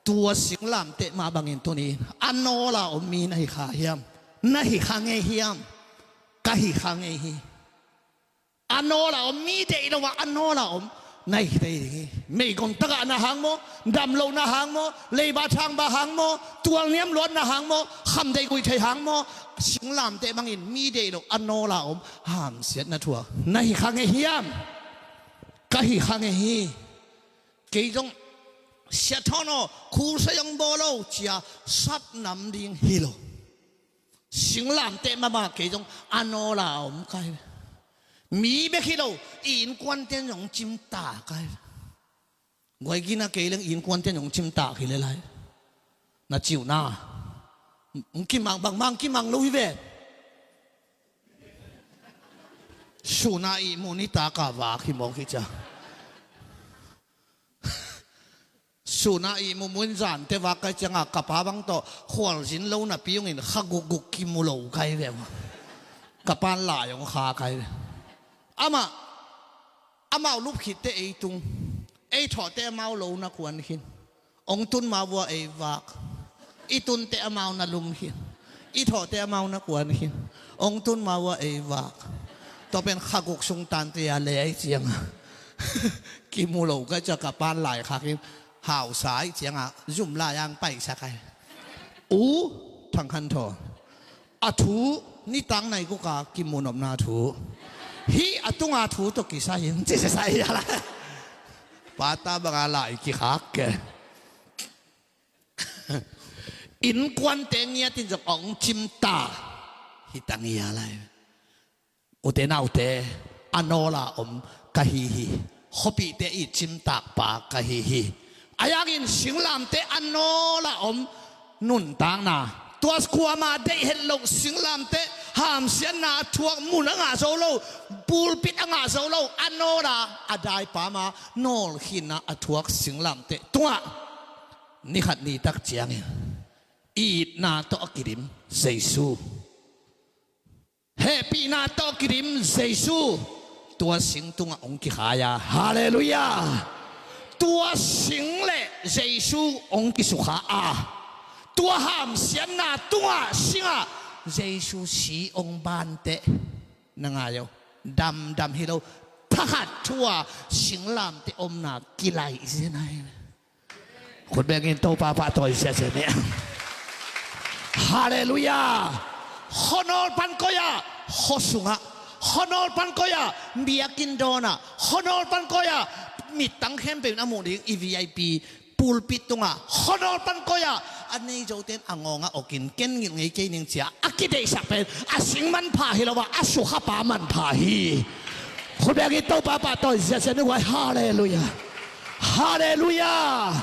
Tua singlamteh mah bangin tuni a nawla om mi na hi kha hiam? Na hi kha ngei hiam? Ka hi kha ngei hi. A nawla om mi deih lo a, a nawla om na hi thei ding hi. Meigong tagah na hang maw, dam loh na hang maw, leiba thangba hang maw, tualniam luat na hang maw, khamdeih guih thei hang maw, singlamteh bangin mi deih lo a nawla om hamsiatna thuak na hi kha ngei hiam? Ka hi kha ngei hi. Kei zong sia thawn aw, khulsa zong bawl lo cia sap nam ding hi lo. Singlamteh mahmah kei zong a nawla om kai ve. Mi bek hi lo, i innkuanten zong cimtak kai ve. Guaigina kei leng i innkuanten zong cimtak hi le lai. Na ciuhna hong kimang, bangmah hong kimang lo hi ve. Suna ihmu nitaka vak hi mawk hi cia. Suna ihmu munzante vak kai cianga ka pa bang tawh khualzin lo napi hongin kha gukguk kimu lo kai ve. Ka pan lai hong kha kai ve. Amah, amau lup khitte ei tung, ei thawhte amau lo na kuan khin. Hong tun ma vua ei vak. I tunte amau na lum khin. I thawhte amau na kuan khin. Hong tun ma vua ei vak. Tua pen kha guk sung tante a le ai cianga kimu lo ka cia ka pan lai khak in hausa ai cianga zum lai ang paisak ai. U Thang Khan Thawn. A thu nitang nai guka kimu nopna thu. Hih a tunga thu tawh kisai hi, ci sesai hi a lai. Pata banga lai kikhak ke. Innkuante ngiatin zong ong cimta hi tang hi a lai. Ute naute, a nawla om ka hi hi. Khuapihte i cimtakpa ka hi hi. A yangin singlamte a nawla om nuntakna, tua kuama deih het loh singlamte, hamsiatna a thuak, mun a ngah zo lo, pulpit a ngah zo lo, a nawla a daipama nawlkhinna a thuak singlamte tungah nikhat nitak ciangin itna tawh a kidim Jesu, hehpihna tawh kidim Jesu, tua sing tungah ong kikhai a. Halleluiah. Tua sing le Jesu ong kisukha a, tua hamsiatna tungah singah Jesu si ong banteh, na ngai o, damdam hi lo, thakhat thu-a singlamte omna kilaih zen ahi. Khut bengin Topa pahtawi siasia ni. Halleluiah. Khuanawl pan koih-ah, khua sungah, khuanawl pan koih-ah, biakinn dawnah, khuanawl pan koih-ah, mittang khempeuh in a muh ding i V I P pulpit tungah, khuanawl pan koih-ah, a nei zote in a ngawngah okin, ken ngilh ngei kei ning cia a kideihsak pen a sing manpha hi lo a, a sukhapa manpha hi. Khut bengin Topa pahtawi siasia ni guai. Halleluiah. Halleluiah.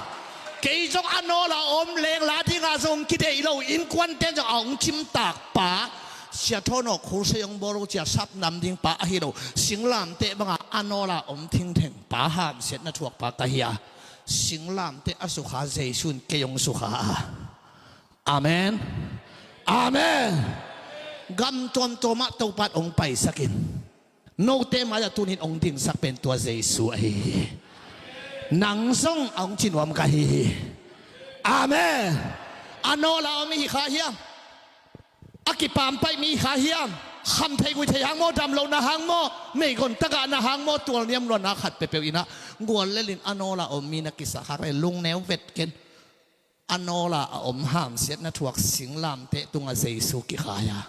Kei zong a nawla om, lengla dinga zong kideih lo, innkuante zong a ong cimtakpa, Sia Thawn aw, khulsei ong bawl lo cia sapnam dingpa ahi lo, singlamte banga a nawla om thingthengpa, hamsiatna thuakpa ka hi a, singlamte a sukha Jesu in kei ong sukha a. Amen. Amen. Gam tuamtuamah Topa in ong paisakin, note mai-ah tunin ong dingsak pen tua Jesu ahi hi. Nang zong a ong ci nuam ka hi hi. Amen. A nawla om i hi kha hiam? A kipaampaih mi hi kha hiam? Kham thei gui thei hang maw, dam lohna hang maw, meigon tagahna hang maw, tualniam luanna khat peuhpeuh in ah guallelin a nawla om mi na kisak khak le lungneu vet ken. A nawla a om hamsiatna thuak singlamte tungah Jesu kikhai a,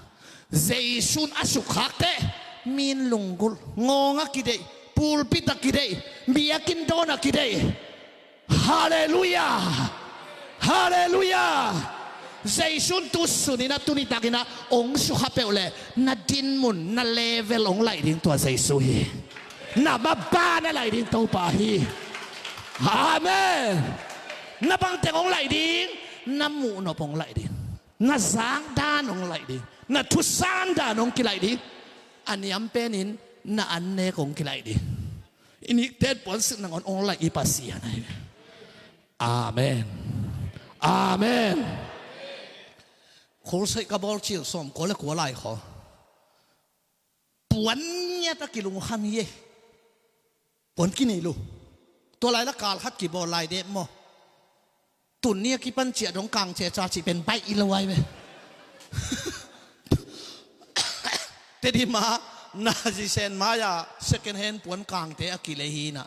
Jesu in a sukkhak teh mi in lunggulh, ngawng a kideih, pulpit a kideih, biakinn dawn a kideih. Halleluiah. Halleluiah. Jesu in tu sunin ah, tu nitakin ah ong sukha peuh leh na dinmun, na level ong laih ding tua Jesu hi. Na mapa na laih ding Topa hi. Amen. Na bangteng ong laih ding? Na muhnop ong laih ding, na zakdan ong laih ding, na thusandan ong kilaih ding. A niam penin na annek ong kilaih ding. I nikten puansilh nangawn ong laih i Pasian ahi. Amen. Amen. Khulseih ka bawl cil sawmkua le kua lai khaw, puan ngiat a kilungkham hi e. Puan kinei lo. Tua lai la kal khat kibawl lai dep maw? Tun ni a kipan ciah dong kang ceca cih pen baih lo ai ve. Tedim ah Nazi Sen mai-ah second hand puan kangte a kilei hi in ah,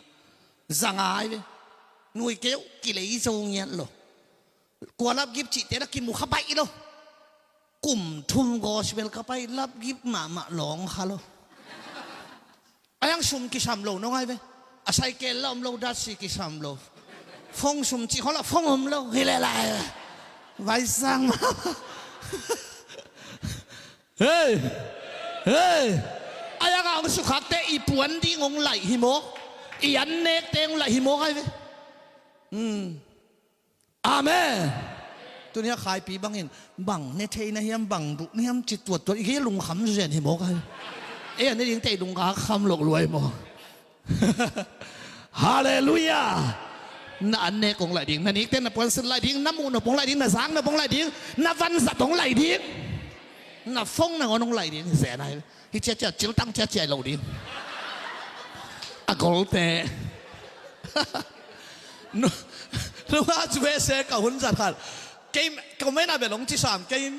za ngai ve. Nui keu, kilei zo ngiat lo. Kua lapgip cihte la kimu kha baih lo. Kum thum gospel ka pai, lapgip mahmah lawng kha lo. A yang sum kisam lo nong ai ve. A saikel la om lo, datsi kisam lo. Phone sum cih khawng la phone om lo. Hi le lai. Vaisang mah. Hei. Hei. A yang a ong sukhakte i puan ding ong laih hi maw? I annekte ong laih hi maw ai ve. Hmm. Amen. Tuni a Khaipi bangin bang ne thei na hiam, bang duh na hiam ci tuattuat i kei lungkham zen hi maw kai. Ei a ne ding tei lungkham kham loh luai maw? Halleluiah. Na annek ong laih ding, na nikten na puansilh laih ding, na muhnop ong laih ding, na zaknop ong laih ding, na vanzat ong laih ding, na phone nangawn ong laih ding zen ai. Hi ciacia, ciltang ciacia lo ding. A golte. Nu, nunga cu behse ka hun zat khat. Kei, ka mena bel ong ci sam, kei,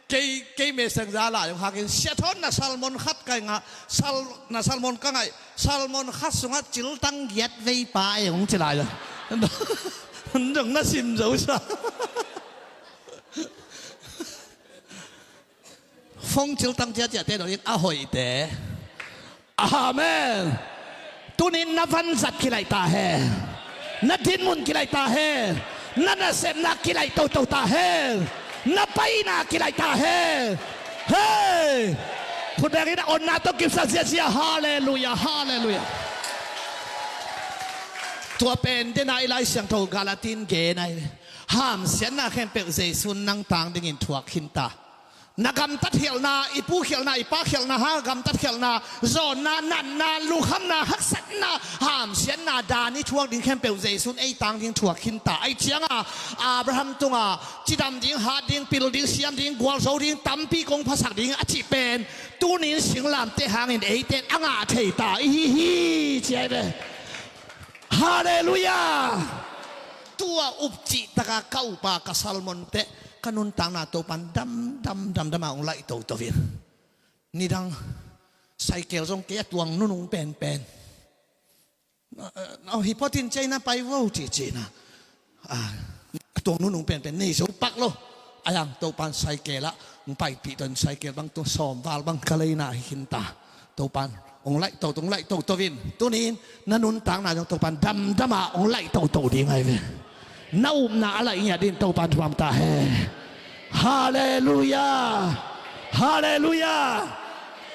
kei, kei meseng za la ong hakin, Sia Thawn na salmon khat kai nga, sal, na salmon ka ngai, salmon khat sunga ciltang giat vei pa e ong ci lai. Dong na sim zo sa. Phone ciltang ciaciate dongin a hoihte, Amen. Tunin na vanzat kilaih ta hen. Na dinmun kilaih ta hen. Na nasepna kilaih toto ta hen. Na paina kilaih ta hen. Hei! Khut bengin a onna tawh kipsak ziazia. Halleluia, halleluia. Tua pen dena i Lai Siangtho Galati in gen ahi. Hamsiatna khempeuh Jesu'n nang tang dingin thuak khin ta. Na gamtat khialhna, i pu khialhna, i pa khialhna, ha, gamtat khialhna, zawnna, natna, lungkhamna, haksatna, hamsiatna, dan i thuak ding khempeuh Jesu'n ei tang ding thuak khin ta. Ahi cianga Abraham tunga cidam ding, hat ding, pil ding, siam ding, gualzo ding, tampi kong phasak ding a cih pen tunin singlamteh hangin eite in a ngah thei ta i hi hi ci ahi ve. Halleluia. Tua up cihtaka ka upa ka sermon teh ka nuntakna Topa'n damdam damdama hong laih toto in. Nidang cycle zong kei a tuang nunung penpen. Hi photin China pai vo cihcihna. A tuang nunung penpen nei zo pak lo. Ahi hang Topa'n cycle ah hong paipih ton cycle bang tua sawm val bang ka leina hi khin ta. Topa'n hong laih toto, hong laih toto in. Tunin na nuntakna zong Topa'n damdama hong laih toto ding ahi ve. Na upna a laih ngiat dingin Topa'n thuam ta hen. Halleluia. Halleluia.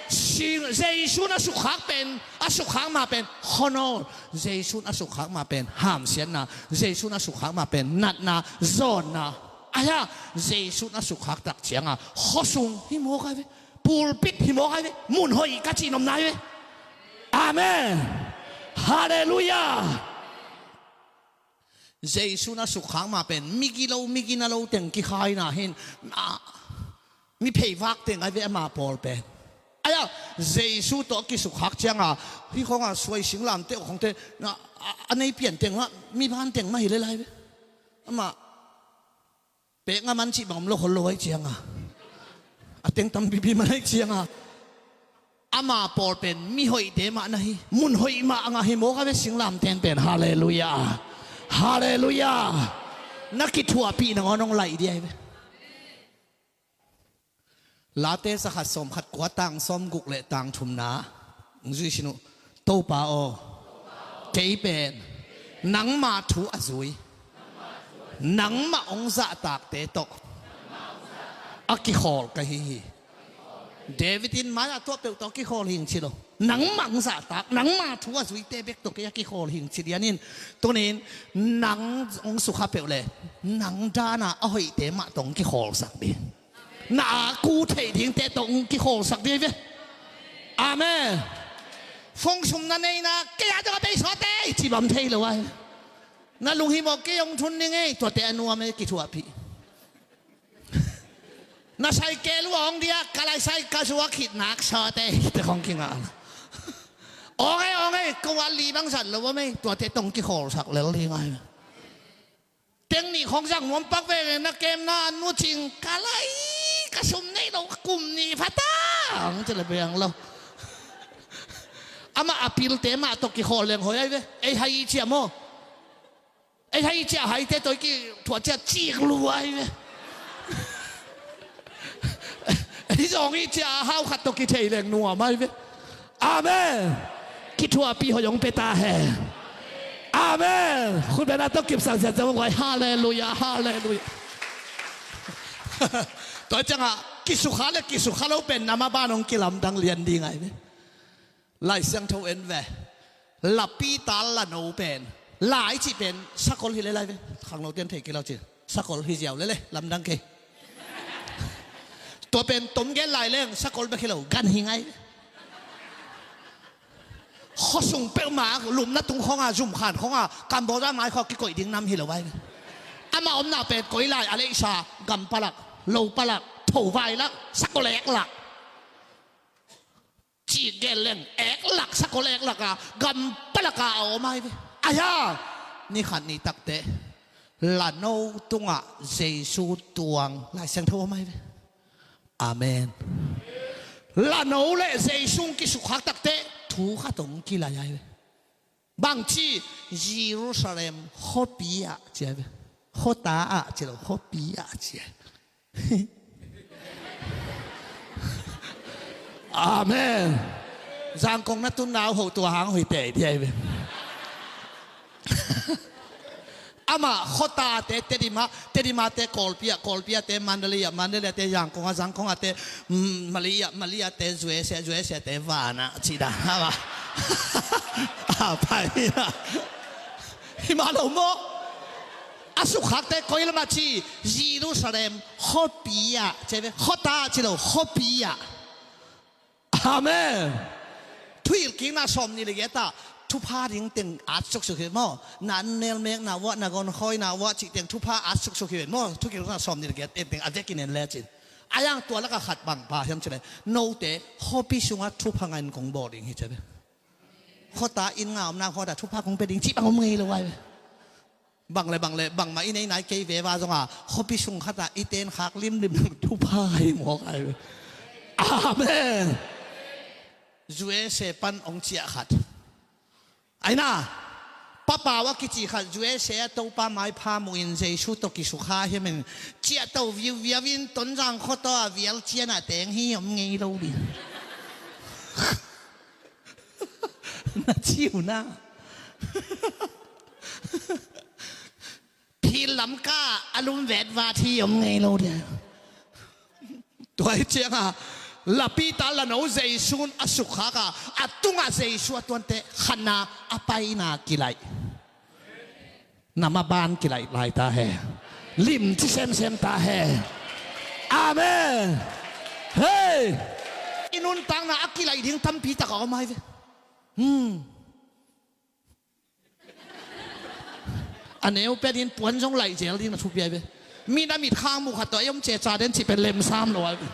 Sing, Jesu'n a sukkhak pen, a sukkhak ma pen khuanawl. Jesu'n a sukkhak ma pen hamsiatna. Jesu'n a sukkhak ma pen natna, zawnna. Ahi a, Jesu'n a sukkhak tak cianga khuasung hi mawk ahi ve. Pulpit hi mawk ahi ve. Mun hoih ka cih nopna ahi ve. Amen. Halleluia. Jesu'n a sukkhak ma pen migi lo, migi na lo teng kikhaina hin, a, mi pheivak teng ahi ve ama pawl pen. Ahi a, Jesu tawh kisukkhak cianga hih khawnga suai singlamteh khawngte, a, a nei pian teng mah, mi ban teng mah hi lel ahi ve. Amah pek ngam an cih bang om lo khol lo ahi cianga, a teng tampipi man ahi cianga, ama pawl pen mi hoihte mah na hi, mun hoih mah a ngah hi mawk ahi ve singlamteh pen. Halleluia. Halleluia. Na kithuahpih nangawn hong laih ding ahi ve. Late zakhat sawmkhat kua tang sawmguk le tang thumna hong zui sin uh. Topa aw, kei pen nangma thu a zui, nangmah hong zahtakte tawh a kikhawl ka hi hi. David in mai-ah tua peuh tawh a kikhawl hing ci lo. Nangmah hong zahtak, nangma thu a zuite bek tawh kei a kikhawl hing ci lianin, tunin nang hong sukha peuh le nang dana a hoihte mah tawh hong kikhawlsak ding. Na a ku theih dingte tawh hong kikhawlsak ding ve. Amen. Fong sum na neina kei a tawh a beisawte i cibam thei lo ai. Na lunghimawh kei hong thun ding ei, tuate a nuam ei kithuahpih. Na cycle uh a hong dia ka lai sai ka zuak khit nak sawte ei te khong kingah. Awng ei, awng ei, ko a li bang zat lo om ei, tuate tawh hong kikhawlsak lel ding ai. Teng nih khong zang nuam pak veve na kemna an mu cing ka lai ka sum nei lo kum nih phatang ci le beng lo. Amah a pilte mah tawh kikhawl leng hoi ai ve. Ei hai i cia maw? Ei hai i cia haite tawh i kithuah cia cik lu ai ve. Ei zawng i cia a hau khat tawh kithei leng nuam ai ve. Amen. Kithuahpih hoih hong pia ta hen. Amen. Khut bengna tawh kipsak ziat zong vai. Halleluia, halleluia. Tua ciangah kisukha le kisukha lo pen nama ban hong kilamdang lian ding ai ve. Lai Siangtho en ve. Lapi tal lano pen, lai cih pen sakol hi le lai ve. Khangno ten thei kei lo ci. Sakol hi ziau lele, lamdang kei. Tua pen tom gen lai leng sakol bek hi lo, gan hi ngai. Khuasung peuhmah lupna tung khawnga, zumkhan khawnga, Cambodia mai khaw kikoih ding nam hi lo ai ve. Amah omna pen koi lai, a leisa, gam palak, lo palak, tho vai lak, sakol ek lak. Cih gen leng ek lak, sakol ek laka gam palaka a om ai ve. Aia, ni khat ni takte lano tungah Jesu tuang Lai Siangtho om ai ve. Amen. Lano le Jesu kisukhak takte thu khat hong kilai ai ve. Bangci, Jerusalem khuapi ah ci ai ve. Khuata ah ci lo, khuapi ah ci ai. Amen. Zangkong na tun nau ho tua hang hoih tei diai ve. Amah khuatate Tedim ah, Tedim ate Kawlpi ah, Kawlpi ate Mandalay ah, Mandalay ate Zangkong ah, Zangkong ate, mm, Malay ah, Malay ate U S A, U S A ate van ah cih dan amah. A pai na. Hi mah lo maw? A sukkhakte koi lam ah ci? Jerusalem khuapi ah ci ve. Khuata ci lo, khuapi ah. Amen. Thuhilhkikna sawmnih le giat ah thupha ding teng at suksuk hi maw? Na nelmekna uah, na gonkhawina uah cih teng thupha at suksuk hi maw? Thuhilhkikna sawmnih le giat teng a vekin en lecin, a yang tua lakah khat bang pha hiam cih leh, note khuapi sungah thupha ngah in kong bawl ding hi ci ve. Khuata inn nga omna khuata thupha kong pia ding cih bang om ngei lo ai ve. Bang le bang le bangmah i nei nai kei ve va zong a, khuapi sung khat ah i ten khak limlim thupha hi mawk ai ve. Amen. U S A pan hong ciah khat, ai na, Papau a kici khat, U S A a Topa maipha muhin Jesu tawh kisukha hiam in, ciahto viuviau in Tonzang khuataw a vial cian ah teng hi om ngei lo ding. Na ci uh na. Phil Lamka a lum vetvat hi om ngei lo dia. Tua hi ciangah la pi ta la no Jesu'n a sukkhak a, a tungah Jesu a tuante khatna a paina kilaih. Na maban kilaih lai ta hen. Limci semsem ta hen. Amen. Hei, i nuntakna a kilaih ding tampi tak a om ai ve. Hmm. A neu pia ding puan zong laih zel ding na thupi ai ve. Mi na mit khang mu khat tawh ei om ceca den cih pen lemsam lo ai ve.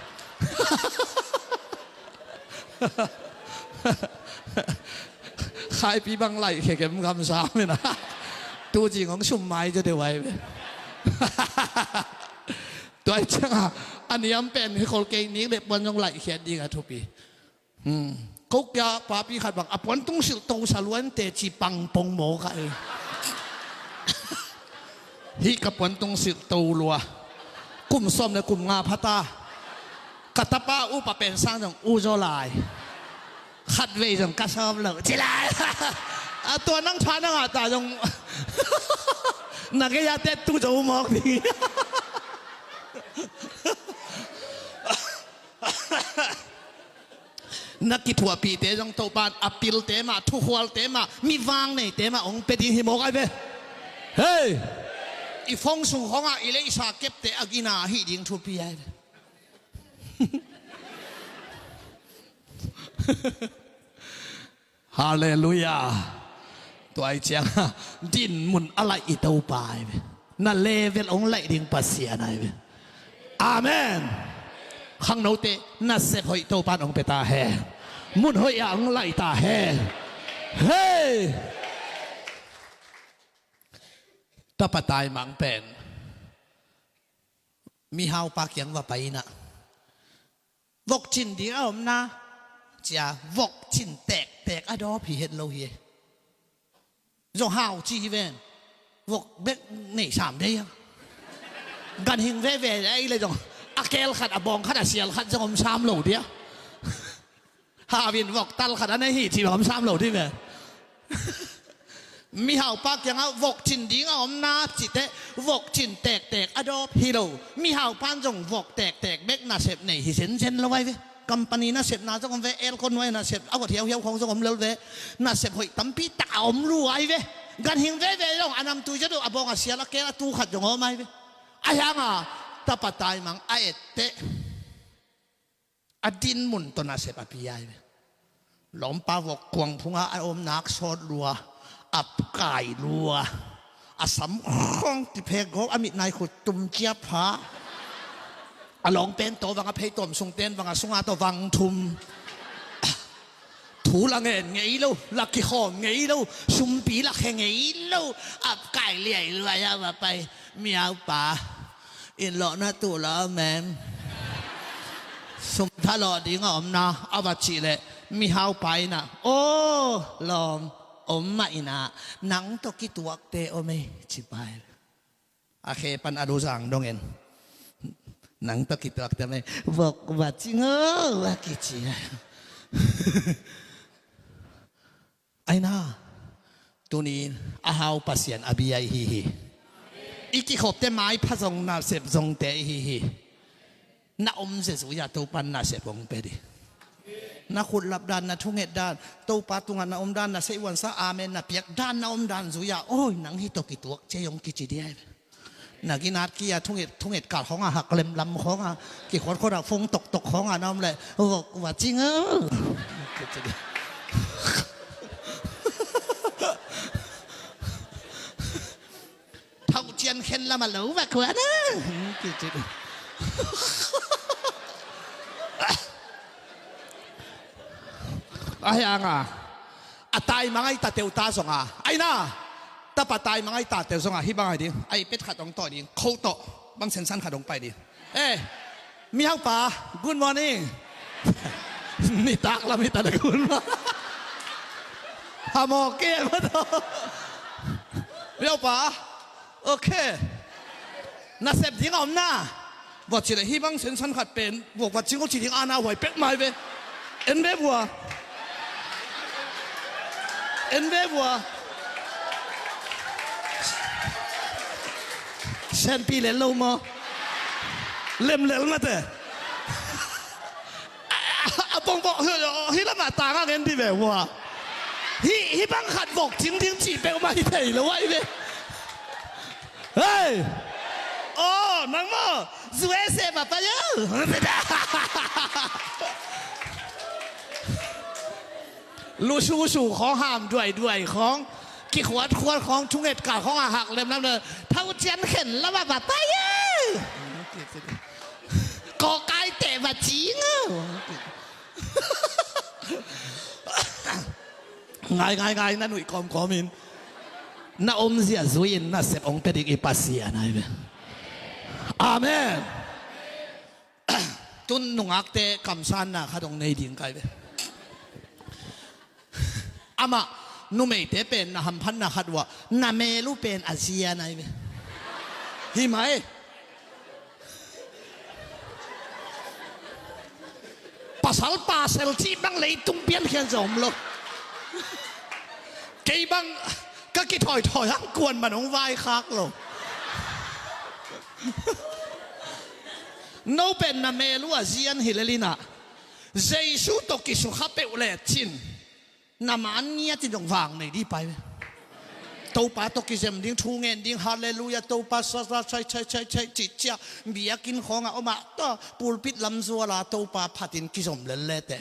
Khaipi bang laih khe kem gamsam ina. Tu zing hong sum mai zaw deuh ai ve. Tua i ciangah a niam pen hi khol kei nik le puan zong laih khiat ding a thupi. Hmm. Ko kia papi khat bang a puantung silh to sa luan te ci pangpong mawk a ei. Hih ka puantung silh to lua. Kum sawm le kum nga phata. Ka tapa upa pen sang zong u zaw lai. Khatvei zong ka sawm lo ci lai. A tua nang tha nang a ta zong na gei a te tu zo mawk ding. Na kithuahpihte zong Topa'n a pilte mah, thukhualte mah, mi vang neite mah hong pia ding hi mawk ai ve. Hei! I phone sung khawngah i leisa kepte a gina hih ding thupi ai ve. Halleluiah. Tua i ciang dinmun a laih i Topa ai ve. Na level hong laih ding Pasian ai ve. Amen. Khangnote nasep hoih Topa'n hong pia ta hen. Mun hoih ah hong laih ta hen. Hei! Tapa taimang pen mihaupa kiang va pai inah, vok cin ding a omna cia vok cin tektek a dawp hi het lo hi. Zong hau ci hi ven. Vok bek neih sam dei a, ganhing veve a i le zong a keel khat, a bawng khat, a sial khat zong om sam lo dia. Hau in vok tal khat a nei hi ci bang om sam lo di ve. Mihaupa kiangah vok cin ding a omna cite vok cin tektek a dawp hi lo. Mihaupan zong vok tektek bek nasep nei hi zenzen lo ai ve. Company nasepna zong om ve, aircon nuai nasep, a vot hiauhiau khawng zong om lel ve. Nasep hoih tampi tak a om lu ai ve. Ganhing veve zong a namtui zet uh, a bawng a sial, a keel a tu khat zong a om ai ve. A hianga tapa taimang a etteh a dinmun tawh nasep a pi ai ve. Lawmpa vok kuang phunga a om nak sawt lua, a kai lua, a sam khawng tiphek gawp, a mit nai khut tum ciap pha. A lawng pen tawh vang a phei tawm sung ten vang a sunga tawh vang thum. Thu la ngen ngei lo, la kikhawm ngei lo, sumpi la khe ngei lo, a kai liai luai a va pai. Miaupa, in lawhna tuh lawh mem. Sum thalawh ding a omna a va cih leh mihaupa inah, aw lawm, om mah inah, nang tawh kituakte om ei, ci pai. A khe pan a luzang dongin, nang tawh kituakte om ei, vok va cing aw, va kici. Aina, tunin a hau Pasian a bia i hi hi. I kikhopte maipha zong nasep zongte i hi hi. Na om zezui-a Topan nasep hong pia ding. Na khutlap dan, na thunget dan, Topa tungah na om dan, na seihuansa amen na piak dan, na om dan zui-a, oi, nang hi tawh kituak ciai hong kici ding ahi ve. Na ginat kia thunget, thunget kal khawng a hak lemlam khawng a, kikhuat khuat a fung toktok khawng a na om leh, vok va cing a. Thau cian khen lam a lo va kuan a. Ahi hang a, a tai mangai ta teu ta zong a, aina, tapa tai mangai ta teu zong a, hih bang ahi ding, ai pet khat hong tawh ding, kho tawh, bang sensan khat hong pai ding. Eh, mihaupa, good morning. Nitak lam hi ta na good morning. Hamo ke ma to. Mihaupa, okay. Nasep ding a om na. Vua ci leh hih bang sensan khat pen, vua va cing uh ci ding a na huai pek mai ve. En ve vua. En ve vua. Senpi lel lo maw? Lem lel mate. A pongpong, hih lamah tang a ngen dih ve vua. Hih, hih bang khat vok cing ding cih peuhmah hi thei lo ahi ve. Hei! Aw, nang maw? Zu e se ma pa yo. Lususu khawng, ham duaiduai khawng, kikhuatkhuat khawng, thunget kal khawng a hak lemlam le, thau cian khen lam a va pai e. Kawkai teh va cing a. Ngai, ngai, ngai, na nuih kawmkawm in. Na omzia zui-in nasep hong pia ding i Pasian ahi ve. Amen. Tun nungakte kamsanna khat hong nei ding kai ve. Amah numeite pen na hamphatna khat uh ah, na mel uh pen a zian ahi ve. Hi mai. Pasal pasal cih bang leitung piankhian zong om lo. Kei bang ka kithoithoih hang kuan man hong vaikhak lo. No pen na mel uh a zian hi lel in ah, Jesu tawh kisukha peuh lecin na man ngiat in zong vang nei dih pai ve. Topa tawh kizem ding, thu ngen ding, halleluia, Topa sa sa sai sai sai sai cih ciah, biakinn khawngah om ah ta pulpit lam zual a Topa phatin kizom lel lete.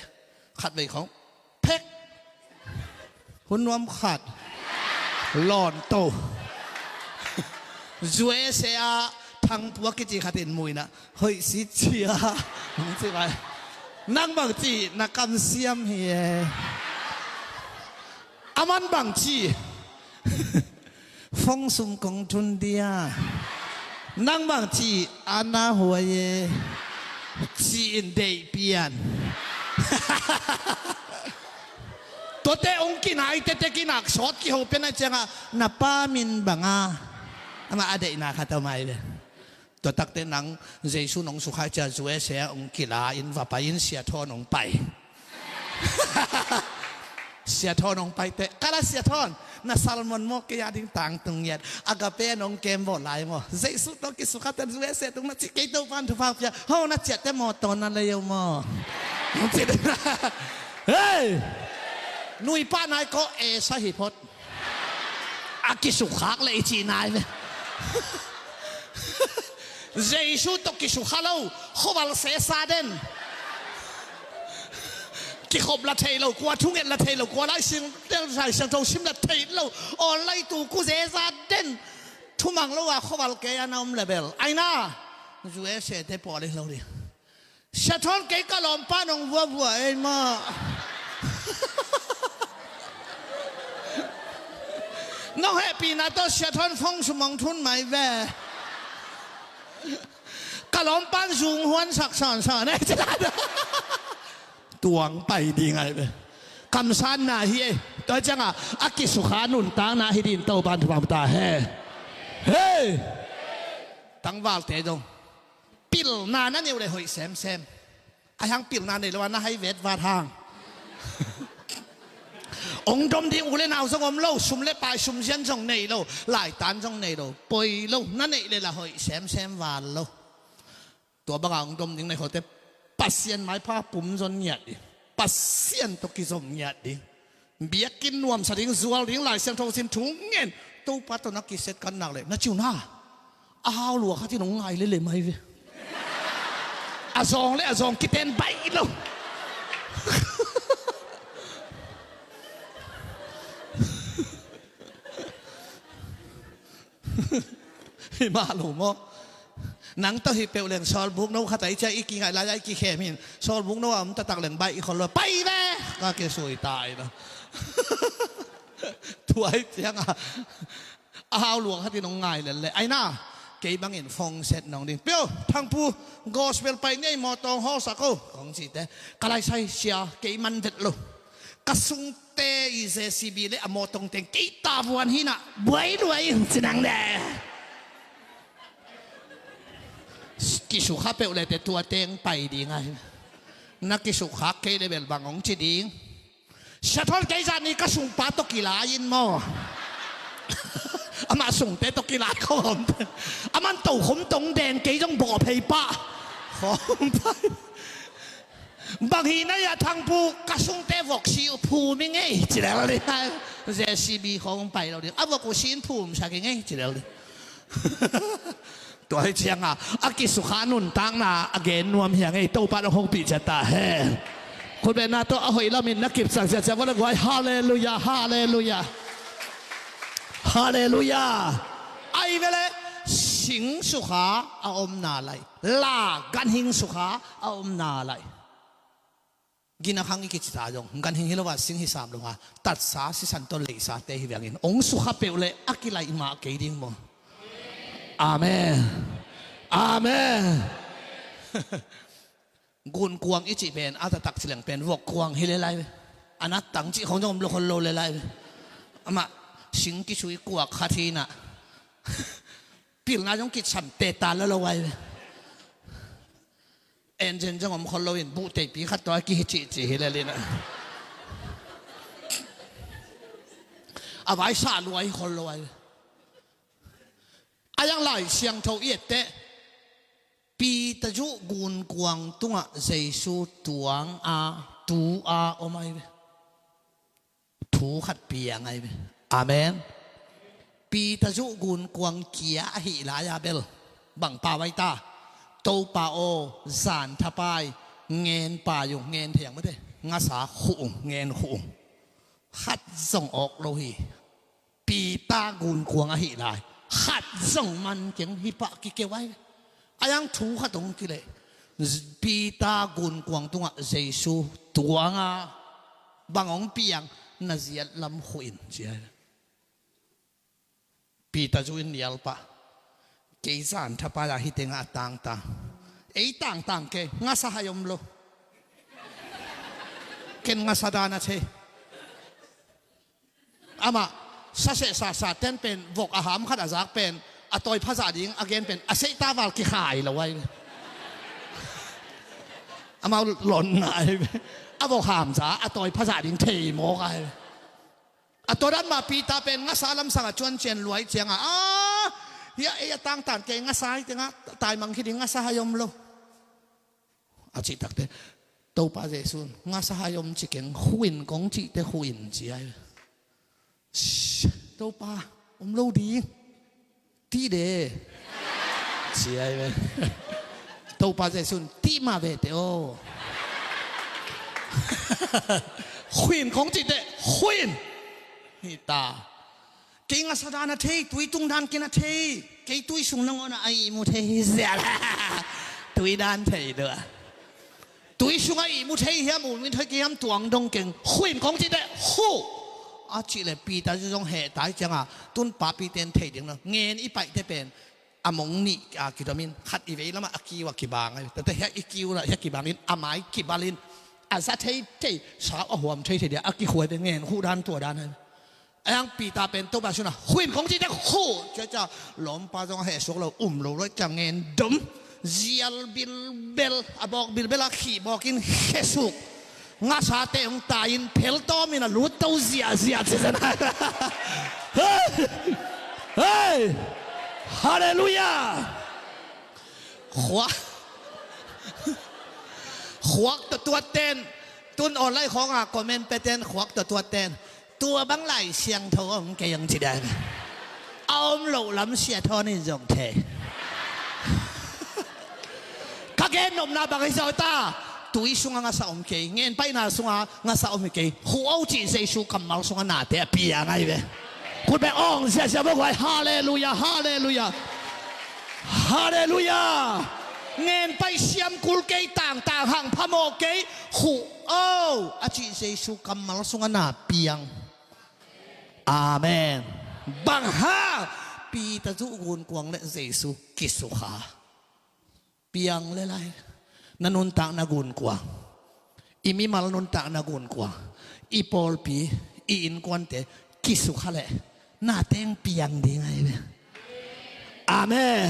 Khatvei khawng phek. Hun nuam khat. Lawnto. Zu e se a Thangpua kici khat in muinah hoih si cia. Hong ci vai. Nang bang ci na kamsiam hi e. A man bang ci. Fong sum kong tun dia. Nang bang ci a na huai e. Ci in deih pian. Tuate hong kinai tete kinak sawt kiho pian a ciangah na pa min banga. Amah a deihna khat a mai ve. Tua takte nang Jesu nong sukha cia zu e se a hong kila in va pai in Sia Thawn hong pai. Sia Thawn hong pai teh kala Sia Thawn na salmon maw kei a ding tangtung ngiat Agape nong kem vawh lai maw Jesu tawh kisukha ten zu e se tung na ci kei Topan thupha pia ho na ciahte mawtaw na lei o maw? Hong ci ding na hei nuipah nai kaw e sa hi phot. A kisukkhak le i cih nai ve. Jesu tawh kisukha lo khuaval sesa den. Kikhop la thei lo kua thunget la thei lo kua lai sing tel sai siang tho sim la thei lo online tu ku zeza den. Thumang lo a khuaval kei a na om le bel aina zu e se te pawl i lo ding. Sia Thawn kei ka lawmpa nong vuavua ei mah. Nong hehpihna tawh Sia Thawn fong sum hong thun mai ve. Ka lawmpa zung huan sak sansan ei ci lai. Tuang pai ding ai ve. Kamsanna hi ei. Tua ciangah a kisukha nuntakna hi din Topan thupha ta he. Hei. Tangvalte dong. Pilna na neu le hoih semsem. A hang pilna nei lo a na hai vetvat hang. Ong dom ding u le nau zong om lo, sum le pai, sum zian zong nei lo, laitan zong nei lo, poi lo, na neih le la hoih semsem val lo. Tua banga ong dom ding na hi khote, Pasian maipha pum zon ngiat ding, Pasian tawh kizom ngiat ding, biakinn nuamsa ding, zual ding, Lai Siangtho sin thu ngen, Topa tawh na kiset kan nak leh na ci uh na. A hau lua khatin ong ngai lele mai ve. A zawng le a zawng kiten baih lo. Hi mah lo maw? Nang tawh hi peuh leng sawlbuk no khat a i ciah i kingaih lai-a i kikhem hin. Sawlbuk no a om taktak leng baih i khol lo. Pai ve! Ka kisui tai lo. Tua hi cianga a hau lua khatin ong ngai lel le. Aina, kei bangin phone set nong ding. Pio, Thangpu, gospel pai ni ei, mawtaw ong hawlsak o. Kong cite. Ka laisai sia, kei man vet lo. Ka sungte i J C B le a mawtaw teng kei tavuan hina. Buai luai ci nang de. Kisukha peuh le te tua teng pai ding ahi. Na kisukha kei le bel bang ong ci ding. Sia Thawn, kei zani ka sungpa tawh kilai in maw? Amah sungte tawh kilai khawm. Aman tokhom tong deng, kei zong bawh phei pah. Khawm pai. Bang hi na hia Thangpu, ka sungte vok si uh phum ing ei, ci lel ding. J C B khawng pai lo ding. A vok uh si in phumsak ing ei, ci lel ding. Tua hi cianga a kisukha nuntakna a gen nuam hi a ngei, Topa in hong hopih ciat ta hen. Khutbetna tawh a hoih lamin na kipsak ziahziah vua le guai. Halleluiah, halleluiah. Halleluiah. Ahi vele sing sukha a omna lai, la ganhing sukha a omna lai. Gina khang i kici ta zong ganhing hi lo a, sing hi sam lo a, tatsa sisan tawh leisate hi viangin ong sukha peuh le a kilaih mah kei ding maw? Amen. Amen. Gunkuang i cih pen a taktak ci leng pen vok kuang hi le lai ve. A nattang cih khong zong om lo khol lo le lai ve. Amah sing kisui kuak khat hi na. Pilna zong kisam te ta lo lo ai ve. Engine zong om khol loin buh teipi khat tawh a kihi cihcih hi lel in a, a vai sah lua hi khol lo ai. A yang Lai Siangtho i et teh Peter zuh gunkuang tungah Jesu tuang a, tu a om ai ve. Thu khat piang ai ve. Amen. Peter zuh gunkuang kia ahih lai-a bel bang pau ai ta? Topa aw, zan thapai ngen pai ung, ngen thei ang mate, ngasa khuh ung, ngen khuh ung. Khat zong awk lo hi. Peter gunkuang ahih lai khat zong man keng hi pah kikeu ai ve. A yang thu khat hong kileh, Peter gunkuang tungah Jesu tuanga bang hong piang, na ziat lam khuh in ci ai ve. Peter zu in nial pah. Kei zan thapai-a hih tengah a tangtang. Ei tangtang kei, ngasa hai om lo. Ken ngasa dan a thei. Amah saseh sasa ten pen vok a ham khat a zak pen a tawi phazah ding a gen pen a seihta val kikhai lo ai ve. Amau lonna ai ve. A vok hamza a tawi phazah ding thei mawk ai ve. A tua dan mah Peter pen ngasa lamsang a cuan cian luai cianga a, hia ei a tangtan kei ngasa hi tenga taimang khi ding ngasa hai om lo. A cih takte Topa Jesu in ngasa hai om ci keng, khuh in kong cihte khuh in ci ai. Topa, om lo ding. Tih de. Ci ai ve. Topa Jesu in tih mah vete aw. Khuh in kong cihte khuh in. Hita. Kei ngasa dan a thei, tui tung dan ken a thei. Kei tui sung nangawn a ihmu thei hi zial. Tui dan thei dua. Tui sungah ihmu thei hiam, um in thei kei hiam, tuang dong keng. Khuh in kong cihte khuh. A cih le Peter zong heh tai cianga tun papi ten thei ding lo. Ngen i paihte pen a mong nih a kidomin khat i vei lamah a kiu a kibang ai. Tate hia i kiu la hia kibangin a mai kibalin a za thei thei, sau a huam thei thei dia a kikhuai te ngen khuh dan tua dan ai. A yang Peter pen Topa suna khuh in kong cihte khuh. Ciacia lawmpa zong a heh suak lo, um lo lo ciang ngen dom. Zial bilbel, a bawk bilbel a khih bawkin khesuk. Ngasate hong tai-in pheltawm in a lut to ziahziah ci zen. Hei! Hei! Halleluiah! Khuak, khuak tawh tuatten, tun online khawngah comment peten khuak tawh tuatten, tua bang Lai Siangtho om kei hong ci dan. A om loh lam Sia Thawn in zong thei. Ka gen nopna bang hi zaw ta? Tui sungah ngasa om kei, ngen paihna sungah ngasa om hi kei. Khuh o cih Jesu kammal sungah nate a piang ahi ve. Khut beng awng ziahziah vawk huai. Halleluiah, halleluiah, halleluiah. Ngen paih siam kul kei, tangtang hang phamawh kei. Khuh o a cih Jesu kammal sungah na piang. Amen. Bang hang? Peter zuh gunkuang le Jesu kisukha. Piang le lai, na nuntakna gunkuang, i mimal nuntakna gunkuang, i pawlpi, i innkuante kisukha leh na teng piang ding ahi ve. Amen.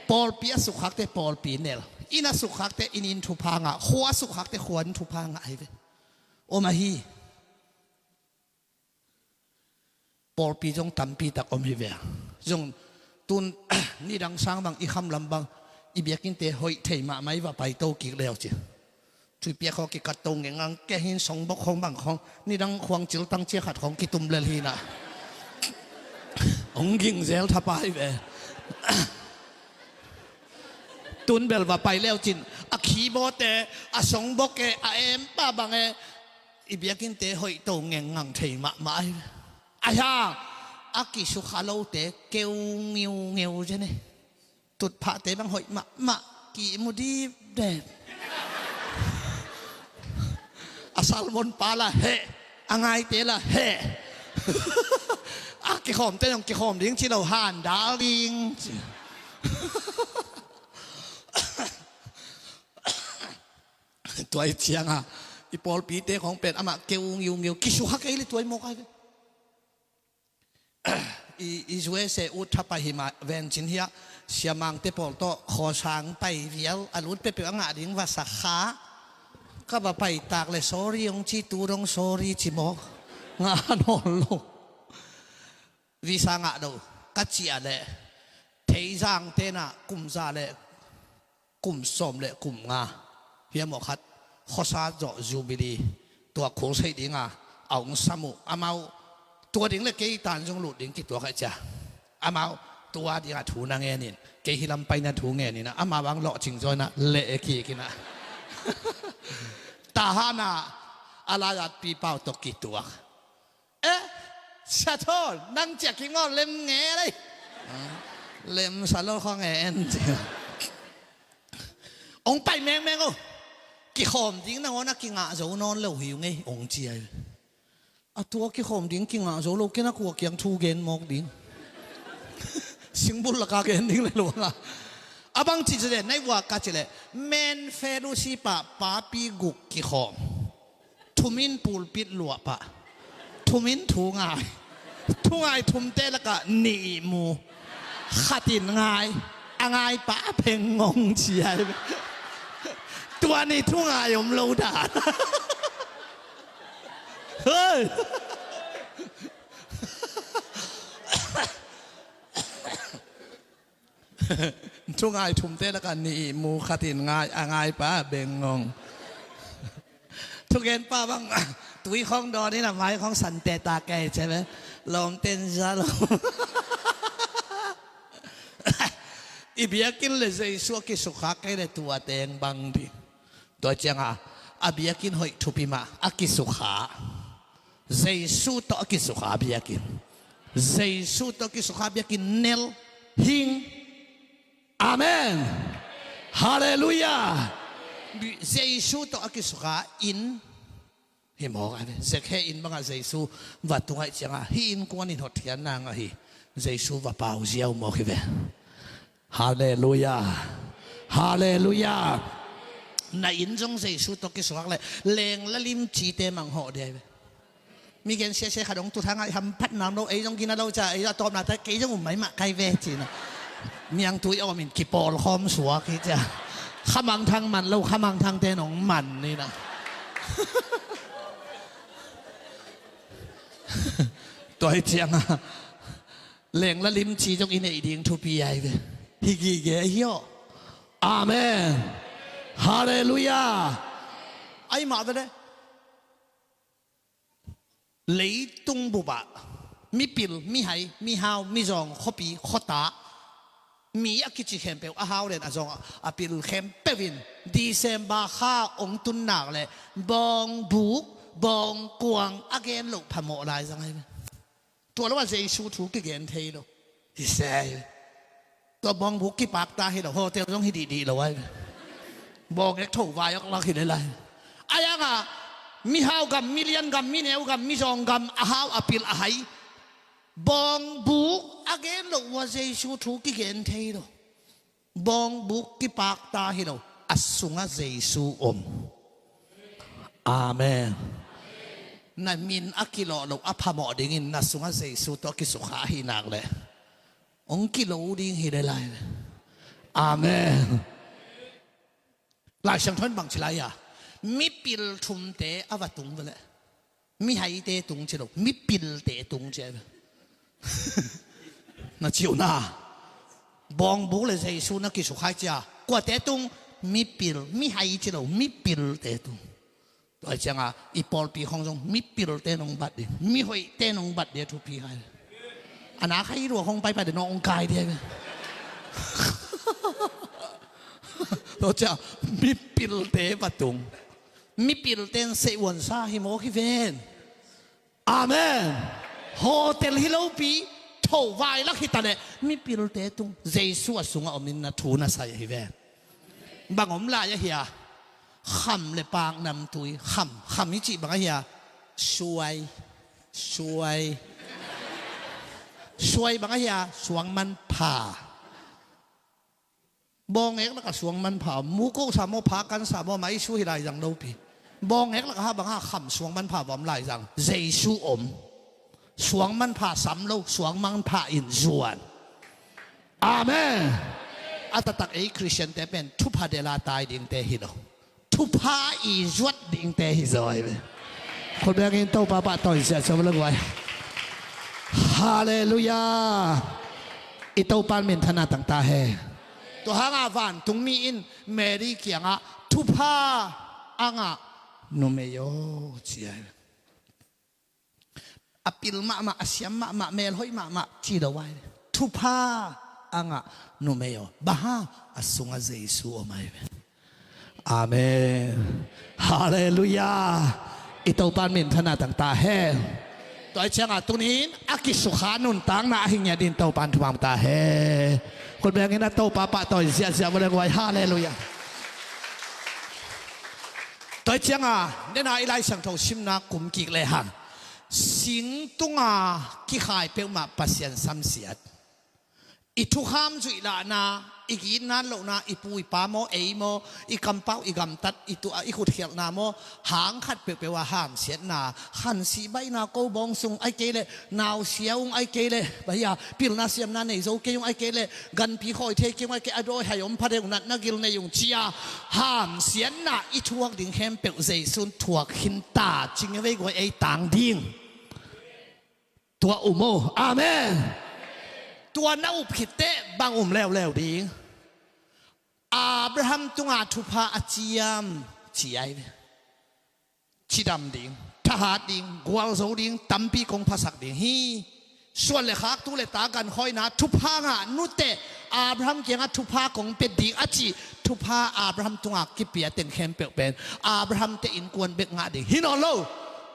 Pawlpi a sukkhakte pawlpi nel, inn a sukkhakte inn in thupha ngah, khua a sukkhakte khua in thupha ngah ahi ve. Om ahi. Pawlpi zong tampi tak om hi ve. Zong tun nidang sang bang i khamlam bang i biakinnte hoih thei mahmah i va paito kik leu ci. Tuipiak khawng kikat to ngengngang, kei hin songbok khawng bang khawng nidang khuang ciltang cia khat khawng kitum lel hi na. Hong ging zel thapai ve. Tun bel va pai leu cin a kibawte, a songboke, a empa bange, i biakinnte hoih to ngengngang thei mahmah ahi. Ahi hang a kisukha lote keu ngiungeu zen e. Tutphahte bang hoih mahmah, kimu dipdep. A salmon pa la heh, a ngaite la heh. A kikhawmte zong kikhawm ding ci lo, handal ding ci. Tua i cianga i pawlpite khawng pen amah keu ngiungeu, kisukha kei le tua i mawk ai ve. I, i U S A ut thapai hi mah vencin hiah siamangte pawl tawh khawsang pai vial a lut peuhpeuh a ngah ding va sakha. Ka va pai tak le sorry hong ci, tu dong sorry ci mawk. Ngah nawn lo. Visa ngah do ka ciah leh theizang tenah kum za le kum sawm le kum nga hiam aw khat khuasa zawh Jubilee tua khul seih dinga a hong sam uh. Amau tua ding le kei tan zong lut ding kituak aih cia. Amau tua dinga thu na ngenin kei hi lam paina thu ngeninah amau ang lawhcing zaw inah leh e kik inah. Tahanah a laiat pipau tawh kituak. Eh, Sia Thawn, nang ciah kingaw lem nge lei. Lem sa lo khaw nge en cia. Ong pai mengmeng o. Kikhawm ding nangawn a kingah zo nawn lo hi uh ngei ong cia. A tua kikhawm ding kingah zo lo kei na kua kiang thu gen mawk ding. Singbul laka gen ding le lo nga. A bang ci ci le nai vua ka ci le men fellowship ah papi guk kikhawm. Thumin pulpit luah pah. Thumin thu ngai. Thu ngai thumte lakah nih ihmu. Khatin ngai. A ngai pah a pheng ngong ciai. Tua nih thu ngai om lo dan. Hei. Thu ngai thumte lakah nih ihmu, khatin ngai, a ngai pah a bengngong. Thugen pa bang tui khawng dawn in a mai khawng sante ta kei cem e. Lawmten za lo. I biakinn le Jesu a kisukha kei le tua teng bang ding. Tua cianga a biakinn hoih thupi mah a kisukha. Jesu tawh a kisukha a biakinn. Jesu tawh a kisukha a biakinn nel hing. Amen. Halleluiah. Jesu tawh a kisukha inn hi mawk a ve. Zekhe inn bangah Jesu va tungaih cianga hih innkuan in hotkhiatna ngah hi. Jesu va pau ziau mawk hi ve. Halleluiah. Halleluiah. Na inn zong Jesu tawh kisukak le leng la lim cite manghawh dia hi ve. Mi gen siasia khat hong tu thang ah i hamphat nam lo, ei zong gina lo ca, ei a tawpna ta kei zong um mai mah kai ve cina. Miang tui awm in kipawl khawm suak hi cia. Khamang thang man lo, khamang thang ten hong man nina. Tua hi cianga lengla limci zong i neih ding thupi ai ve. Hi gige hi aw. Amen. Halleluiah. Ai mah vele. Leitung bupah mipil, mihai, mihau, mizawng, khuapi, khuata, mi a kici khempeuh, a hau le a zawng, a pil khempeuh in December kha hong tun nak leh bawngbuk, bawngkuang a gen loh phamawh lai zang ai ve. Tua lo a Jesu thu kigen thei lo. Hi se. Tua bawngbuk kipak ta hi lo, hotel zong hi dihdih lo ai. Bawngek tho vai awk lak hi le lai. Ai anga mihau gam, milian gam, mineu gam, mizawng gam, a hau, a pil, a hai, bawngbuk a gen lo ua Jesu thu kigen thei lo. Bawngbuk kipak ta hi lo, a sunga Jesu om. Amen. Na min a kilawh loh a phamawh dingin na sunga Jesu tawh a kisukha ahih nak leh hong kilo ding hi le lai. Amen. Lai Siangtho in bang ci lai a, mipil thumte a va tung vele. Mihaite tung ci lo, mipilte tung ci a ve. Na ci uh na. Bawngbuk le Jesu na kisukha ai cia, kuate tung? Mipil, mihai ci lo, mipilte tung. Tua cianga i pawlpi khong zong mipilte nong bat ding, mihoihte nong bat ding a thupi hai. A na khai lua khong paipai de nong kai ding. Tua cia mipilte va tung. Mipilte in seih uansa hi mawk hi ven. Amen. Hotel hi lopi, tho vai lak hi ta leh mipilte tung. Jesu a sunga om in na thu na sai ahi ve. Bang om lai ahi a? Kham le pak namtui. Kham, kham i cih bang ahi a? Suai. Suai. Suai bang ahi a? Suang manpha. Bawngek lakah suang manpha om. Muko sa maw, pha kan sa maw, maisu hi lai zang lopi. Bawngek lakah ha bang ha kham suang manpha va om lai zang. Jesu om. Suang manpha sam lo, suang manpha in zuan. Amen. A taktak ei Khristiante pen thupha dela tai dingte hi lo. Thupha i zuat dingte hi zaw ai ve. Khut bengin Topa pahtawi ziahziah vua le guai. Halleluiah. I Topa in minthanna tang ta hen. Tua hanga vantungmi in Mary kiangah thupha a ngah numei aw ci ai ve. A pil mahmah, a siam mahmah, melhoih mahmah ci lo ai ve. Thupha a ngah numei aw. Bang ha? A sungah Jesu om ai ve. Amen. Halleluiah. I Topa in minthanna tang ta hen. Tua hi ciangah tunin a kisukha nuntakna a hi ngiat in Topa in thupha ta hen. Khut bengin a Topa pahtawi ziahziah vua le guai. Halleluiah. Tua hi ciangah nena i Lai Siangtho simna kum kik lehang sing tunga kikhai peuhmah Pasian samsiat. I thukham zuih lahna, i gitna lohna, i pu i pa maw, ei maw, i kampau i gamtat, i tuah i khutkhialhna maw, hang khat peuhpeuh a hamsiatna, khansih baihna, ko bawng sung ai kei leh, nausia ung ai kei leh, bang hia, pilna siamna nei zo kei ung ai kei leh, ganpi khawi thei kei ung ai kei, a dawi hai om pha deuh, natna gil nei ung cia hamsiatna i thuak ding khempeuh Jesu in thuak khin ta, cing a vei guai ei tang ding. Tua um aw. Amen. Tua na up khitteh bang um leuleu ding? Abraham tunga thupha a ciam ci ai ve. Cidam ding, thahat ding, gualzo ding, tampi kong phasak ding hi. Suan le khak, tu le ta, gankhawina, thupha ngah nute Abraham kiangah thupha kong pia ding a cih thupha Abraham tungah kipia teng khempeuh pen Abraham te innkuan bek ngah ding hi nawn lo.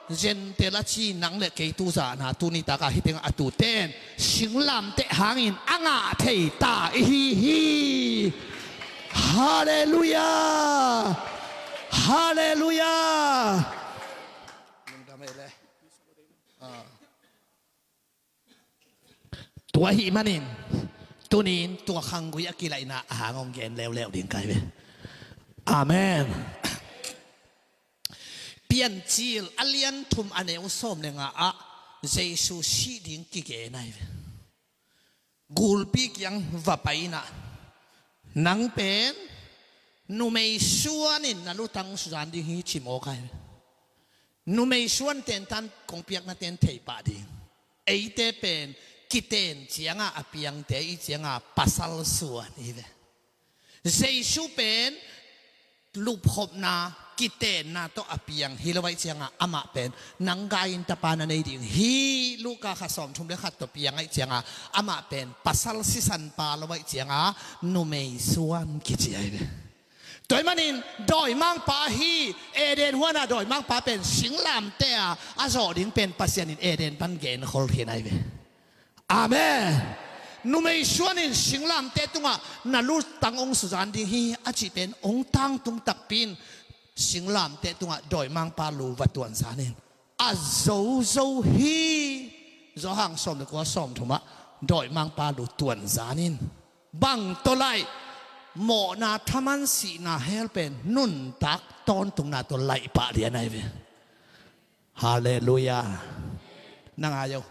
Gentile a ci nang le kei tu zahna tuni takah hi tengah a tuten singlamteh hangin a ngah thei ta i hi hi. Halleluiah. Halleluiah. Tua ahih manin tunin tua khanggui a kilaihna a hang hong gen leuleu ding kai ve. Amen. Piancil a lian thum a neu sawm le nga ah Jesu sih ding kigen ai ve. Gulpi kiang va pai inah nang pen numei suanin na lutang suzan ding hi ci mawk ai ve. Numei suan tentan kong piakna ten thei pah ding. Eite pen kiten cianga a piangte i cianga pasal suan i ve. Jesu pen lupkhopna kitenna tawh a piang hi lo aih cianga amah pen nang gai in tapa na nei ding hi. Luka kha sawmthum le khat tawh piang aih cianga amah pen pasal sisan pa lo aih cianga numei suan kici aih ve. Tua ahih manin dawimangpa hi. Eden huana dawimangpa pen singlamteh a a zawh ding pen Pasian in Eden pan genkhol khin aih ve. Amen. Numei suanin singlamteh tungah na lutang hong suzan ding hi a cih pen hong tangtung takpi in singlamteh tungah dawimangpa lu va tuanzanin a zozo hi. Zawhang sawm le kua sawmthumah dawimangpa lu tuanzanin bang tawh laih? Mawhna thaman sihna hell pen nuntak tawntungna tawh laih pah lian aih ve. Halleluiah. Na ngai o.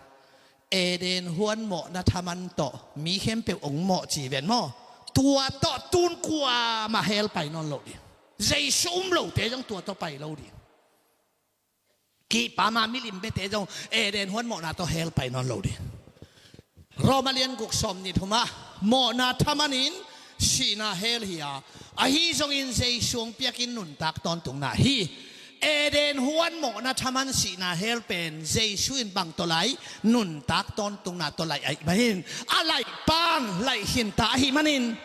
Eden huan mawhna thaman tawh mi khempeuh hong mawh ci ven maw? Tua tawh tun kuamah hell pai nawn lo ding. Jesu um lote zong tua tawh pai lo ding. Kihpama milim bete zong Eden huan mawhna tawh hell pai nawn lo ding. Roma lian guk sawm nih thumah mawhna thamanin sihna hell hi a, ahi zongin Jesu hong piakin nuntak tawntungna hi. Eden huan mawhna thaman sihna hell pen Jesu in bang tawh laih? Nuntak tawntungna tawh laih ahih manin a laih pan laih khinta ahih manin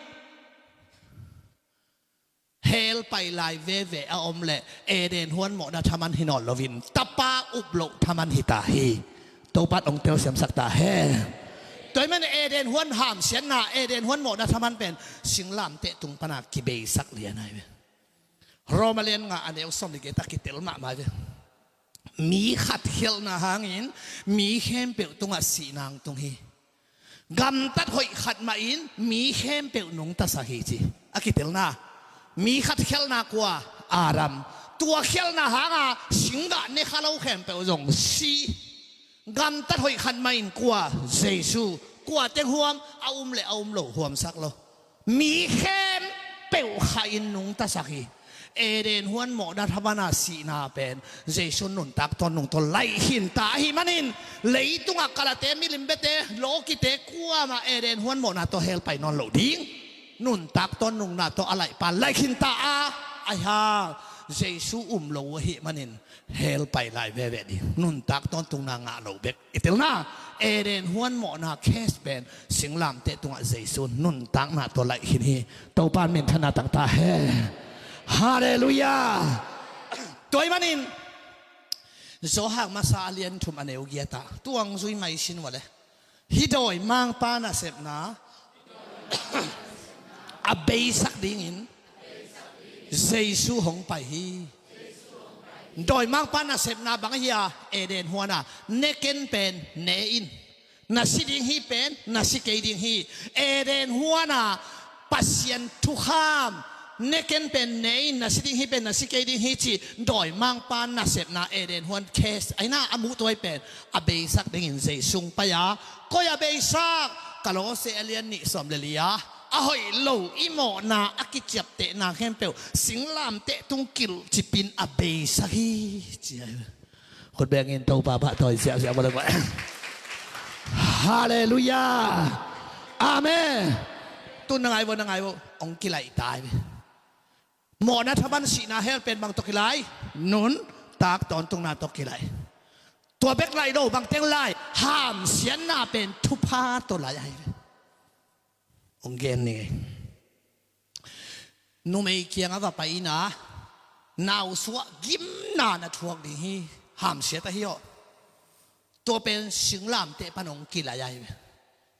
hell pai lai veve a om leh Eden huan mawhna thaman hi nawn loin tapa up loh thaman hita hi. Topan hong telsiamsak ta hen. Tua ahih manin Eden huan hamsiatna, Eden huan mawhna thaman pen singlamteh tung pana kibeisak lian aih ve. Roma lian nga a neu sawm le giat ah kitel mahmah ve. Mi khat khialhna hangin mi khempeuh tungah sihna hong tung hi. Gamtat hoih khat mahin mi khempeuh nungtasak hi ci a kitelna. Mi khat khialhna kua? Adam. Tua khialhna hanga singgah ne kha lo khempeuh zong si. Gamtat hoih khat mahin kua? Jesu. Kua teng huam? A um le a um lo huamsak lo. Mi khempeuh kha in nungtasak hi. Eden huan mawhna thamana sihna pen Jesu nuntak tawntungna tawh laih khinta ahih manin leitungah kalate, milim bete, lawkite kuamah Eden huan mawhna tawh hell pai nawn lo ding. Nuntak tawntungna tawh a laih pan laih khinta a, ahi hang Jesu um lo ahih manin hell pai lai veve ding. Nuntak tawntungna ngah lo bek i telna. Eden huan mawhna case pen singlamteh tungah Jesu nuntakna tawh laih khin hi. Topan minthanna tang ta hen. Halleluiah. Tua ahih manin Zawhang masa a lian thum a neu giat ah tuang zui maisin vua le. Hih dawimangpa nasepna a beisak dingin Jesu hong pai hi. Dawimangpa nasepna bang ahi a? Eden huana ne ken pen ne in, na si ding hi pen na si kei ding hi. Eden huana Pasian thukham, ne ken pen ne in, na si ding hi pen na si kei ding hi ci dawimangpa nasepna Eden huan case aina a muh tuai pen a beisak dingin Jesu hong pai a. Koi a beisak? Kolose a lian nih sawm le li a, a hoih lo i mawhna a kiciaptehna khempeuh singlamteh tung kilhcipin a beisak hi ci ahi. Khut bengin Topa pahtawi siahsiah vua le vua. Halleluiah. Amen. Tun na ngai vua, na ngai vua, hong kilaih ta hi. Mawhna thaman sihna hell pen bang tawh kilaih? Nuntak tawntungna tawh kilaih. Tua bek laih lo, bang teng laih? Hamsiatna pen thupha tawh laih ahi ve. Hong gen ni. Numei kiangah va pai ina nausuah gimna na thuak ding hi. Hamsiat ahi aw. Tua pen singlamteh pan hong kilaih ahi ve.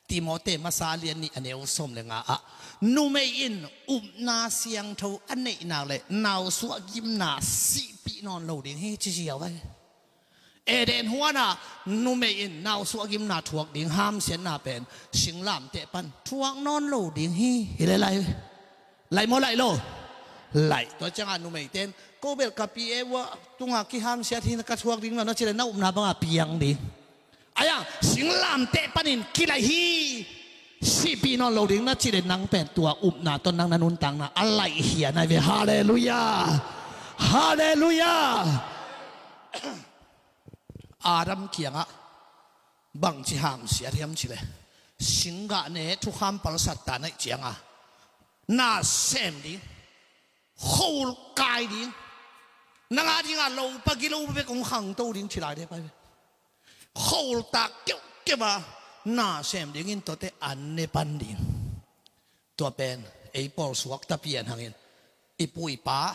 Timote masa a lian nih a neu sawm le nga ah numei in upna siangtho a neihnak le nausuah gimna sihpih nawn lo ding hi ci ziau ahi. Eden huana numei in nausuah gimna thuak ding hamsiatna pen singlamteh pan thuak nawn lo ding hi. Hi le lai. Lai maw, lai lo? Lai. Tua cianga numeite in ko bel ka pi e vua tunga kihamsiat hi na ka thuak ding lo na ci le na upna banga piang ding. Aia singlamteh panin kilaih hi. Sihpih nawn lo ding na ci le nang pen tua upna tawh nang na nuntakna a laih hi a nai ve. Halleluiah. Halleluiah. Adam kiangah bangci hamsiat hiam cileh, singgah ne thukham palsat ta naih cianga na sem ding, khol kai ding, nang a dinga lopa gilo bek hong khangto ding ci lai dek pai ve. Kholtak keuhkeuh a na sem dingin tuate an ne pan ding. Tua pen ei pawl suakta pian hangin i pu i pa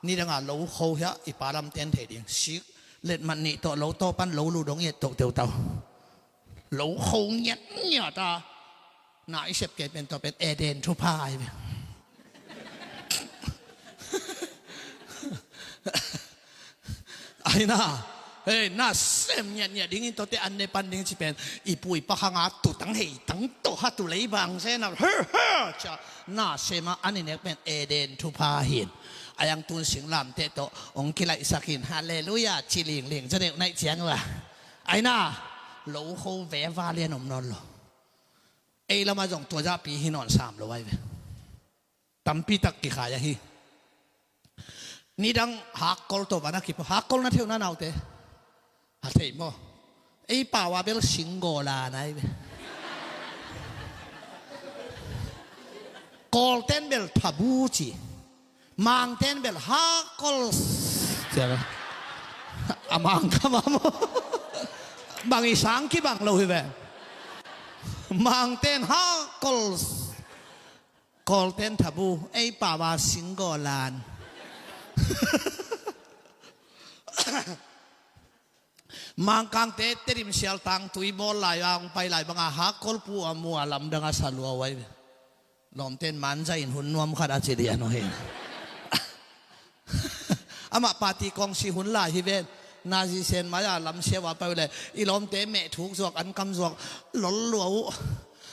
nidanga lo kho hiah i pa lamten thei ding. Sik letmat nih tawh lo tawh pan lo lu dong i et toh teutau. Lo kho ngiatngiat a na i sep kei pen tua pen Eden thupha ai ve. Aina, hei, na sem ngiatngiat dingin tuate an ne pan ding ci pen i pu i pa khanga tutang hei tang tawh ha tu lei bang sena her her cia na sema an i nek pen Eden thupha hin. A yang tun singlamteh tawh hong kilaihsak hin, halleluia ci lingling ca deuh naih ciang ua. Aina, lo kho veva lian om nawn lo. Ei lama zong tua zahpi hi nawn sam lo ai ve. Tampi tak kikhai ahi. Nidang hakkol tawh vana kipo hakkol na theuh na naute. A thei maw? Ei pau a bel singgaw la nai ve. Kawlten bel thabu ci. Mangten bel hakkol. A mangkam a maw? Bang i sang kibang lo hi ve. Mangten hakkol. Kawlten thabu, ei pau a singgaw lan. Mangkangte Tedim sialtang tui bawl lai a hong pai lai banga hakkol pu a mu a lamdang a sa lua uai ve. Lawmten manza in hun nuam khat a ci lian uh hi. Amah party kawngsi hun lai hi ven. Nazi sen mai-a lamsiau a pai uh le i lawmte meh thuk zuak an kam zuak lol lua uh.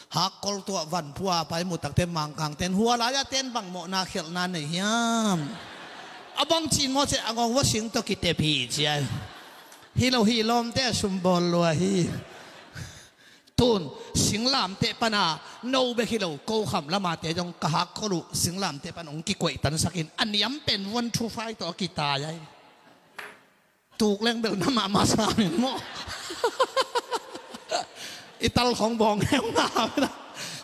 Hakkol tuah vanpua pai mutakte Mangkangten hua lai-a ten bang mawhna khialhna nei hiam? A bang cin maw ceh a ngawng vua sing tawh kitep hi cia. Hi lo hi lawmte a sumbawl lua hi. Tun singlamteh pana no bek hi lo ko kham lamate zong ka hakkol uh singlamteh pan hong kikuaihtansakin a niam pen vuan thufai tawh a kitai ai. Tuk leng bel na mahmah samin maw? I tal khong bawng heu nga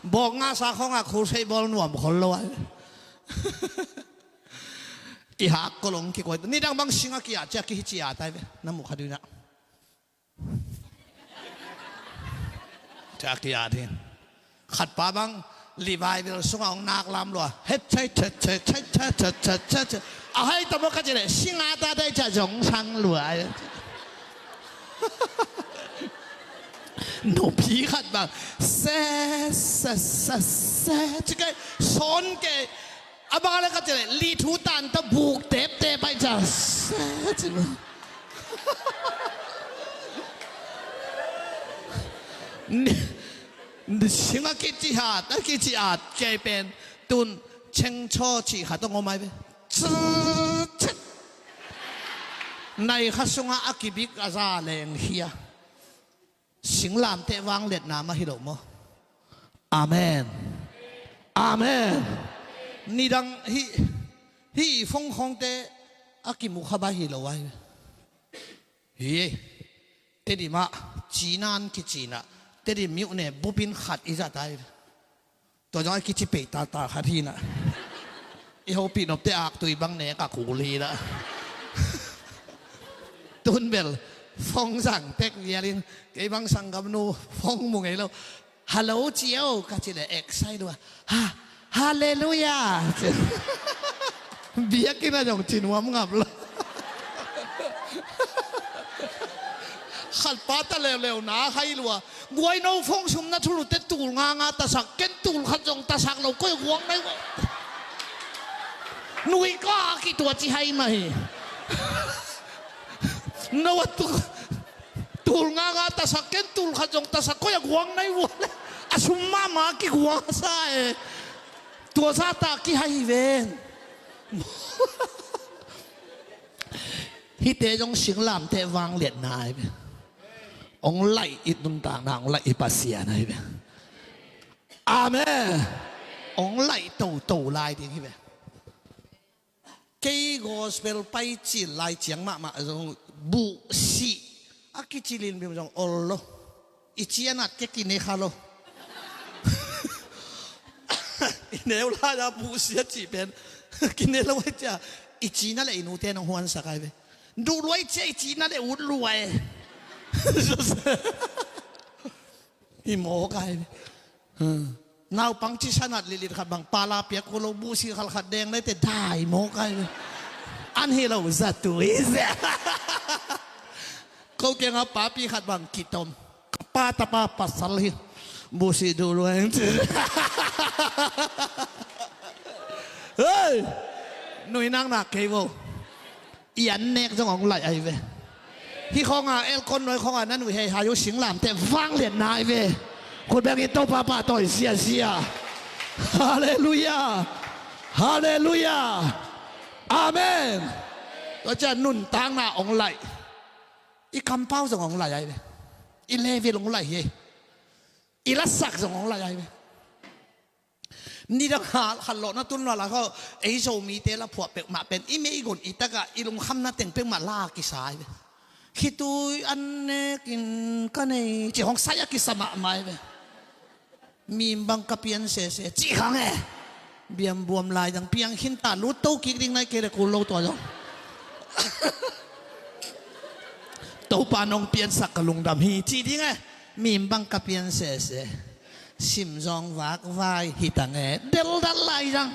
bawng nga sa khong a khusei bawl nuam khol lo ai. I hakkol hong kikuai nidang bang singa kia cia kihi cia tai ve na mu kha duina. Cia kia ding. Khat pa bang revival sungah hong nak lam lua. Het chai chet chet chai chet chet chet chet. A hai tamo ka cile singa ta dai ca zong sang lua. Nupi khat bang se se se se ci kai son ke. A bang le ka cile li thu tan ta buk tep tep ai ca se ci. Ni, ni singa kici hat, a kici at kei pen tun chengchaw ci khat hong om ai ve. Nai kha sunga a kibik a za leng hia. Singlamteh vangliatna mah hi lo maw? Amen. Amen. Nidang hi hi i fongkhawngte a kimu kha bai hi lo ai. Hi ei. Tedim ah cinan kicinah Tedim miuh ne bupin khat i zat ai. Tua zong a kici peih tata khat hinah i hopih nopte aktui bang ne ka kul hinah. Tun bel fong zang tek lialin kei bang sanggamnu fong mu ngei lo. Hallo cio ka ci le eksai lua. Ha, halleluia. Biakinn a zong ci nuam ngap lo. Khat pa ta leuleu na hai lua. Guai no fong sum na thulu te tul nga nga tasak ken tul khat zong tasak lo koi guang nai. Nui ka ki tua ci hai mai. No a tu tul nga nga tasak ken tul khat zong tasak koi a guang nai vua le. A sum mama ki guang sa e. Tua sa ta ki hai ven. Hihte zong singlamteh vangliatna ai ve. Hong laih i nuntakna hong laih i Pasian ai ve. Amen. Hong laih toto lai ding hi ve. Kei gospel pai cil lai ciang mahmah zong buh sih A kici linbim zong ol lo. I ci a nat kei kine kha lo. I neu lai-a buhsia cih pen kine lo ai cia. I ci na le i nute nong huansak ai ve. Duh luai cia i ci na le ut luai. Hi mawk ai ve. Naupang ci sanat lilit khat bang pala piak ko lo buhsi khalkhat deng lete dai mawk ai ve. An hi lo zatui zia. Ko kianga papi khat bang kitom. Ka pa tapa pasal hi. Buhsi duh luai. Hei. Nui nang na kei vo. I an nek zong hong laih ai ve. Hih khawnga elkon noi khawnga na nuih hei hai uh singlamteh vangliatna ai ve. Khut bengin Topa pahtawi siasia. Halleluia. Halleluia. Amen. Tua ciah nuntakna hong laih. I kampau zong hong laih ai ve. I level hong laih hi. I lasak zong hong laih ai ve. Nidang hal khat lawhna tun lua lai khaw ei Zomite la phuah peuhmah pen i meigon i takah i lungkhamna teng peuhmah la kisa ai ve. Khitui an nekin ka nei cih hong sai a kisa mahmah ai ve. Mim bang ka pian sese cih khang e. Biambuam lai dang piang khinta lut to kik ding nai kei le kul lo tua zong. Topa nong piansak ka lungdam hi cih ding e. Mim bang ka pian sese. Sim zawng vak vai hi tang e. Deldal lai zang.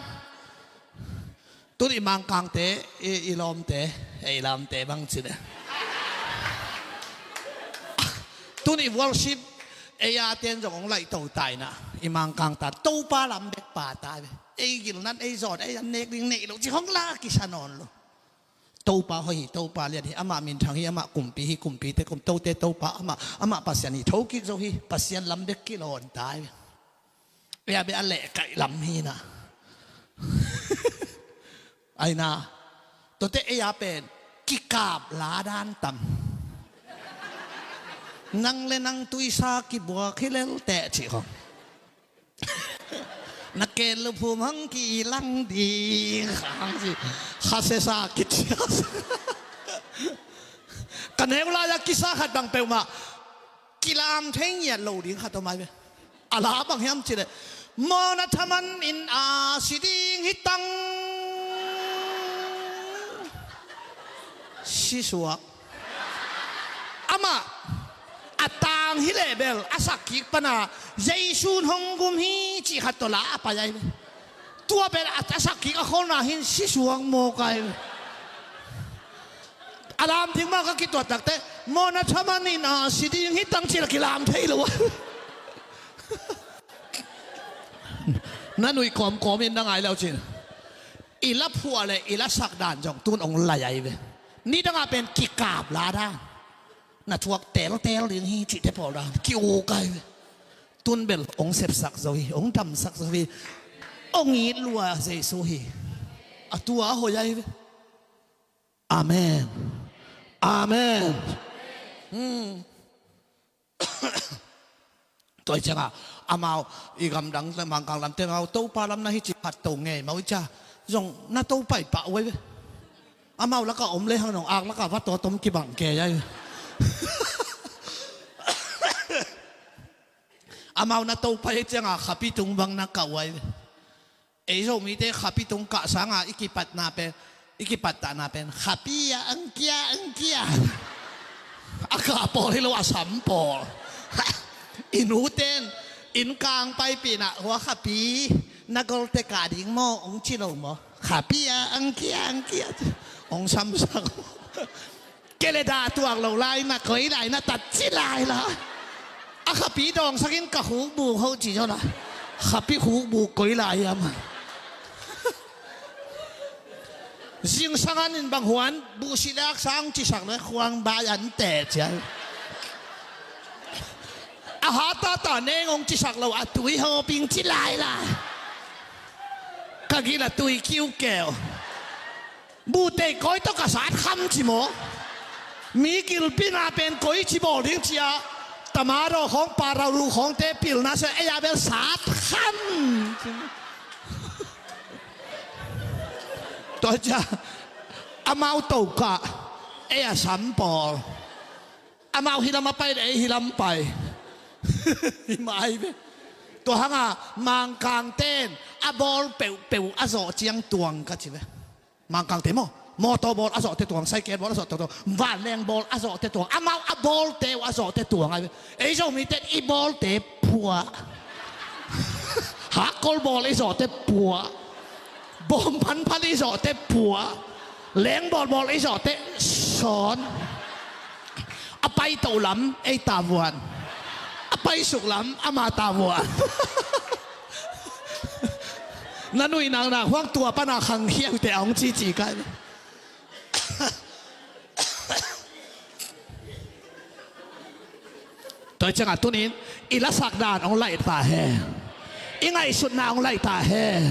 Tun i Mangkangte, i, i lawmte, ei lamte bang cin e. Tun i worship, ei a ten zong hong laih to taina. I Mangkang ta, Topa lam bek pa ta ve. Ei gilnan, ei zawn, ei an nek ding neih lo, ci hong la kisa nawn lo. Topa hoih hi, Topa lian hi, amah minthang hi, amah kumpi hi, kumpite kum, tote Topa, amah, amah Pasian hi, thokik zo hi, Pasian lam bek kilawn ta hi. Ei a bek a lehkaih lam hi na. Ai na, tuate ei a pen, kikap la dan tam. Nang le nang tuisa kibuak hi lel teh cih khong. Na ken luphum hang kilang ding hang si. Khasesa kicia. Ka neu lai-a kisa khat bang peuhmah kilam thei ngiat lo ding khat om ai ve. A la bang hiam cih leh mawhna thaman in a si ding hi tang. Si suak. Amah a tang hi leh bel a sak kik pana Jesu'n hong gum hi cih khat tawh la a pai ai ve. Tua bel a sak kik a khawlna hin si suak mawk ai ve. A lam ding mah ka kituat takte mawhna thaman in a si ding hi tang cih la kilam thei lo ai ve. Na nuih kawmkawm in na ngai lo cin. I la phuah le i la sak dan zong tun hong lai ai ve. Nidangah pen kikap la dan. Na thuak teltel ding hi cihte pawl dan ki-uk ai ve. Tun bel hong sepsak zo hi, hong damsak zo hi. Hong it lua Jesu hi. A tua a hoih ai ve. Amen. Amen. Hmm. Tua hi ciangah amau i gamdang le Mangkang lamte amau Topa lam na hi ci phat to ngei mau i cia zong na Topa i pah uai ve. Amau laka om le hang nong ak laka va tawtom kibang kei ai ve. Amau na Topa hi ciangah khapi tung bang na kah uai ve. Ei Zomite khapi tung kah sanga i kipatna pen, i kipattahna pen khapi ah ang kia ang kia. A kah pawl hi lo a sam pawl. I nuten inn kang paipihna hua khapi na golte kah ding maw hong ci lo maw? Khapi ah ang kia ang kia hong samsak. Kei le dah tuak lo lai na koi lai na tat ci lai la. A khapi dawngsakin ka khukbu ho ci zaw la. Khapi khukbu koi lai hiam a. Zingsang an in bang huan buhsi lak sang cisak le khuang bai an teh ciai. A hatata neng hong cisak lo a tui hoping ci lai la. Ka gil a tui kiukeu. Buhtei koi tawh ka sat kham ci maw? Mi gilpina pen koi ci bawl ding cia. Tamaro khawng parau lu khawngte pilna sia ei a bel sat kham. Tua cia amau tokah ei a sam pawl. Amau hih lam a pai le ei hih lam pai. Hi mah ahi ve. Tua hanga Mangkangte in a bawl peuhpeuh a zawh ciang tuang ka ci ve. Mangkangte maw, mawtaw bawl a zawhte tuang, saikel bawl a zawhte tuang, vanleng bawl a zawhte tuang, amau a bawlte uh a zawhte tuang ahi ve. Ei Zomite i bawlte phuah. Hakkol bawl i zawhte phuah. Bawm phanphan i zawhte phuah. Leng bawlbawl i zawhte sawn. A pai toh lam ei tavuan. A pai suk lam ama tavuan. Na nuih naknak huang tua pana khangkhia uh teh a hong cici kai. Tua ciangah tunin i lasak dan hong laih ta hen. I ngaihsutna hong laih ta hen.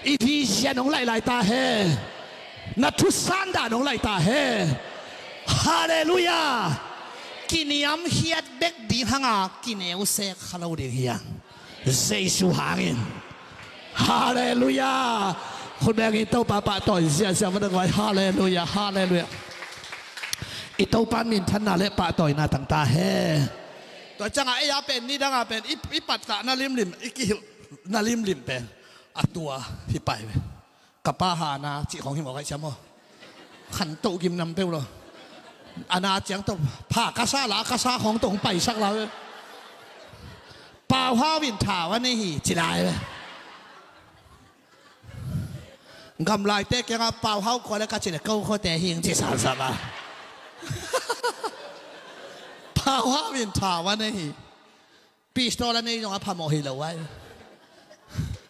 I vision hong laih lai ta hen. Na thusan dan hong laih ta hen. Halleluiah. Kiniamkhiat bek ding hanga kineu sek kha lo ding hi a, Jesu hangin. Halleluiah. Khut bengin Topa pahtawi ziahziah va dang vai. Halleluiah, halleluiah. I Topa minthanna le pahtawina tang ta hen. Tua ciangah ei a pen nidanga pen i, i patkah na limlim, i kihilh na limlim pen a tua hi pai ve. Ka pa hana cih khong hi mawk aih cia maw? Khantoh gimnam peuh lo. A na ciang tawh pha ka sa la, ka sa khong tawh hong paisak la. Pauhau in thau a nei hi ci lai. Gamlaite kiangah pauhau kua le ka ci le ko khuate hi ci sansan a. Pauhau in thau a nei hi. Pistol a nei zong a phamawh hi lo ai.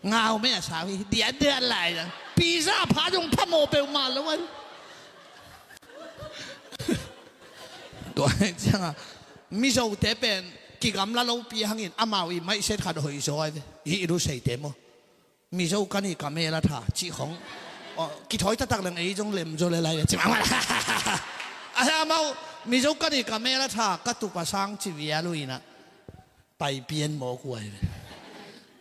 Ngau me a sau hi diandian lai zang pizza pha zong phamawh peuhmah lo ai. Tua cianga Mizote pen kigamla lopi hangin amau i maihset khat hoih zaw ai ve. Hi i luseite maw? Mizo ka ni ka mel a tha cih khong. Kithawi taktak leng ei zong lem zaw le lai ve ci mahmah. Ahi amau Mizo ka ni ka mel a tha ka tupa sang ci vial uh inah. Paipian mawk uh ahi ve.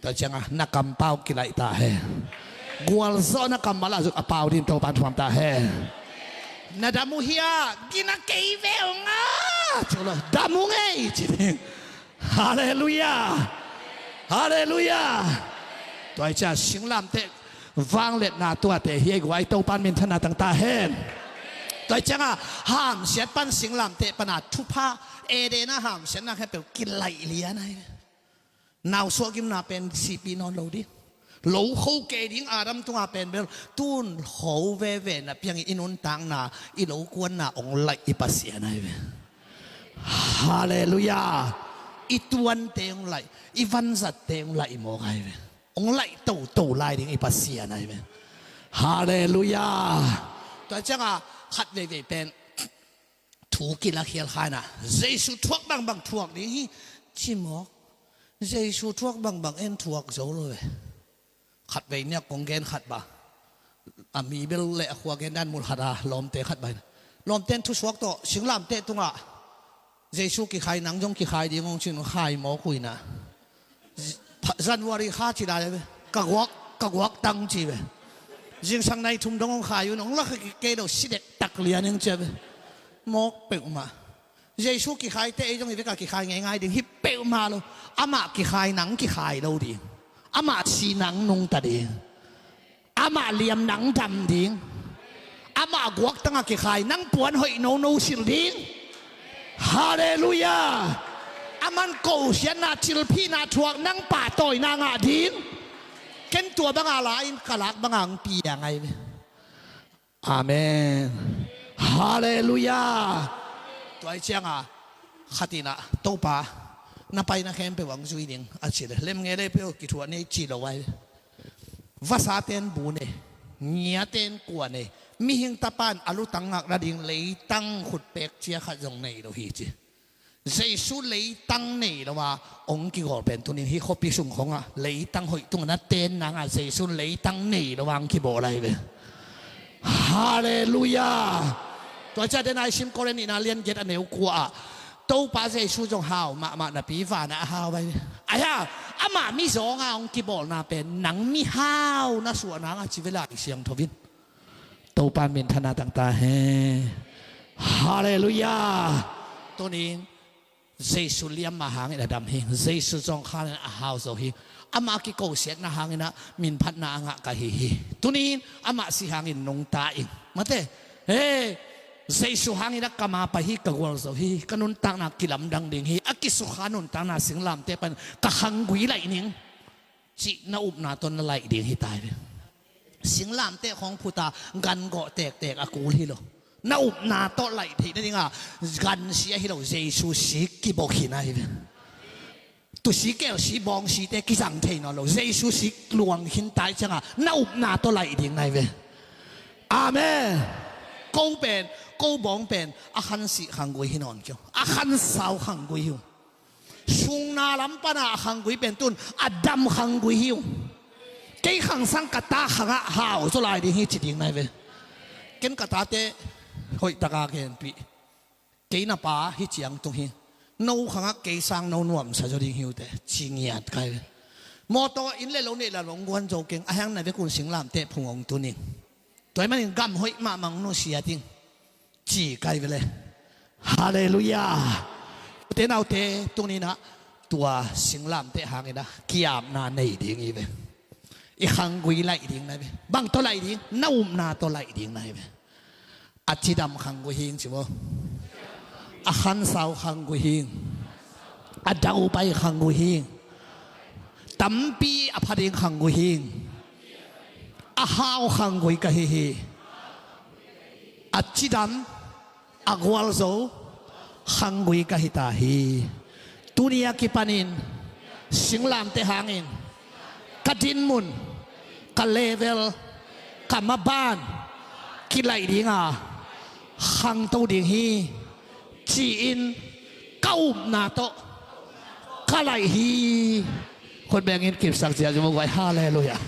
Tua cianga na kampau kilaih ta hen. Gualzawh na kammal ah zut a pau din Topan thuam ta hen. Na dam uh hia? Gina kei ve ong a. Cu lo dam uh ngei ci ding. Halleluiah. Halleluiah. Tua i cia singlamteh vangliatna tuate hi ei guai Topan minthanna tang ta hen. Tua i cianga hamsiat pan singlamteh pana thupha Edena hamsiatna khempeuh kilaih lian ahi ve. Nausuahgimna pen sihpih nawn lo ding. Lo kho kei ding Adam tunga pen bel tun kho veve na piangin i nuntakna i lo kuanna ong laih i Pasian ahi ve. Halleluiah. I tuante ong laih, i vanzatte ong laih i mawk ahi ve. Ong laih toto lai ding i Pasian ahi ve. Halleluiah. Tua cianga khat veivei pen thu kila khial khaina Jesu thuak bangbang thuak ding hi ci mawk. Jesu thuak bangbang en thuak zo lo ve. Khatvei niak kong gen khat ba a mi bel le a khua gen dan mul khat a lawmte khat ba hi. Lawmte in thusuak tawh singlamteh tungah Jesu kikhai nang zong kikhai ding hong cin khai mawk uh inah. January kha ci lai ve. Ka guak, ka guak tang ci ve. Zingsang nai thum dong hong khai un hong la kha kei lo si dek tak lian heng cia ve. Mawk peuhmah. Jesu kikhaite ei zong i veka kikhai ngeingai ding hi peuhmah lo. Amah kikhai nang kikhai lo ding. Amah si nang nungta ding. Amah liam nang dam ding. Amah guaktanga kikhai nang puan hoih nono silh ding. Halleluiah. Aman kosiatna cilphihna thuak nang pahtawina ngah ding. Ken tua banga la-in ka lak banga ang piang ahi ve. Amen. Halleluiah. Tua i cianga khatinah Topa na paina khempeuh ang zui ding a ci le lemnge le peuh kithuah nei ci lo ai. Vasaten bu nei, ngiaten kua nei, mihing tapan a lutang ngakna ding leitang khutpek cia khat zong nei lo hi ci. Jesu leitang nei lo a ong kigawl pen tunin hi khuapi sung khongah leitang hoih tungah na ten nangah Jesu leitang nei lo a ong kibawl ahi ve. Halleluiah. Tua cia den ai sim Korin ina lian giat a neu kua ah Topa Jesu zong hau mahmah napi vanah a hau ahi ve. Ahi a amah mizawnga ong kibawlna pen nang mihau na suah nangah ci ve Lai Siangtho in. Topa minthanna tangta he. Halleluiah. Tunin Jesu liamma hangin a dam hi. Jesu zong khanin a hau zo hi. Amah a kikosiatna hangin ah minphatna a ngah ka hi hi. Tunin amah si hangin nungta ing. Mate, he, Jesu hangin ah ka ma pai hi, ka gualzo hi, ka nuntakna kilamdang ding hi. A kisukha nuntakna singlamteh pan ka khanggui laih ning. Cih na upna tawh na laih ding hi ta hi ve. Singlamteh khawng phuta gan gawh tektek a kul hi lo. Na upna tawh laih theih nadinga gansi ahi lo, Jesu sik kibawk hi na hi ve. Tusi kelsi bawngsite kizang thei nawn lo, Jesu sik luang khin ta hi cianga na upna tawh laih ding na hi ve. Amen. Ko pen, ko bawng pen a khansih khanggui hi nawn kio, a khansau khanggui hi uh. Sungna lam pana a khanggui pen tun a dam khanggui hi uh. Kei khang sang ka ta khangah hau zaw lai ding hi ci ding na hi ve. Ken ka tate hoihtaka genpih. Kei na pa hi ciang tung hi. No khangah kei sang no nuamsa zaw ding hi uh teh ci ngiat ka hi ve. Mawtaw inn le lo neih lam hong guan zo keng, a heng na vekun singlamteh phung hong tun ing. Tua ahih manin gam hoih mahmah hong nusia ding ci ka hi ve le. Halleluiah. Ute naute, tuni-in ah tua singlamteh hangin ah ki-apna nei ding hi ve. I khanggui laih ding na hi ve. Bang tawh laih ding? Na upna tawh laih ding na hi ve. A cidam khanggui hi ing ci maw. A khansau khanggui hi ing. A daupai khanggui hi ing. Tampi a pha ding khanggui hi ing. A hau khanggui ka hi hi. A cidam, a gualzo khanggui ka hi ta hi. Tuni a kipanin singlamteh hangin ka dinmun, ka level, ka maban kilaih dinga khangto ding hi ci-in ka upna tawh ka laih hi. Khut bengin kipsak ziahziah maw guai. Halleluiah.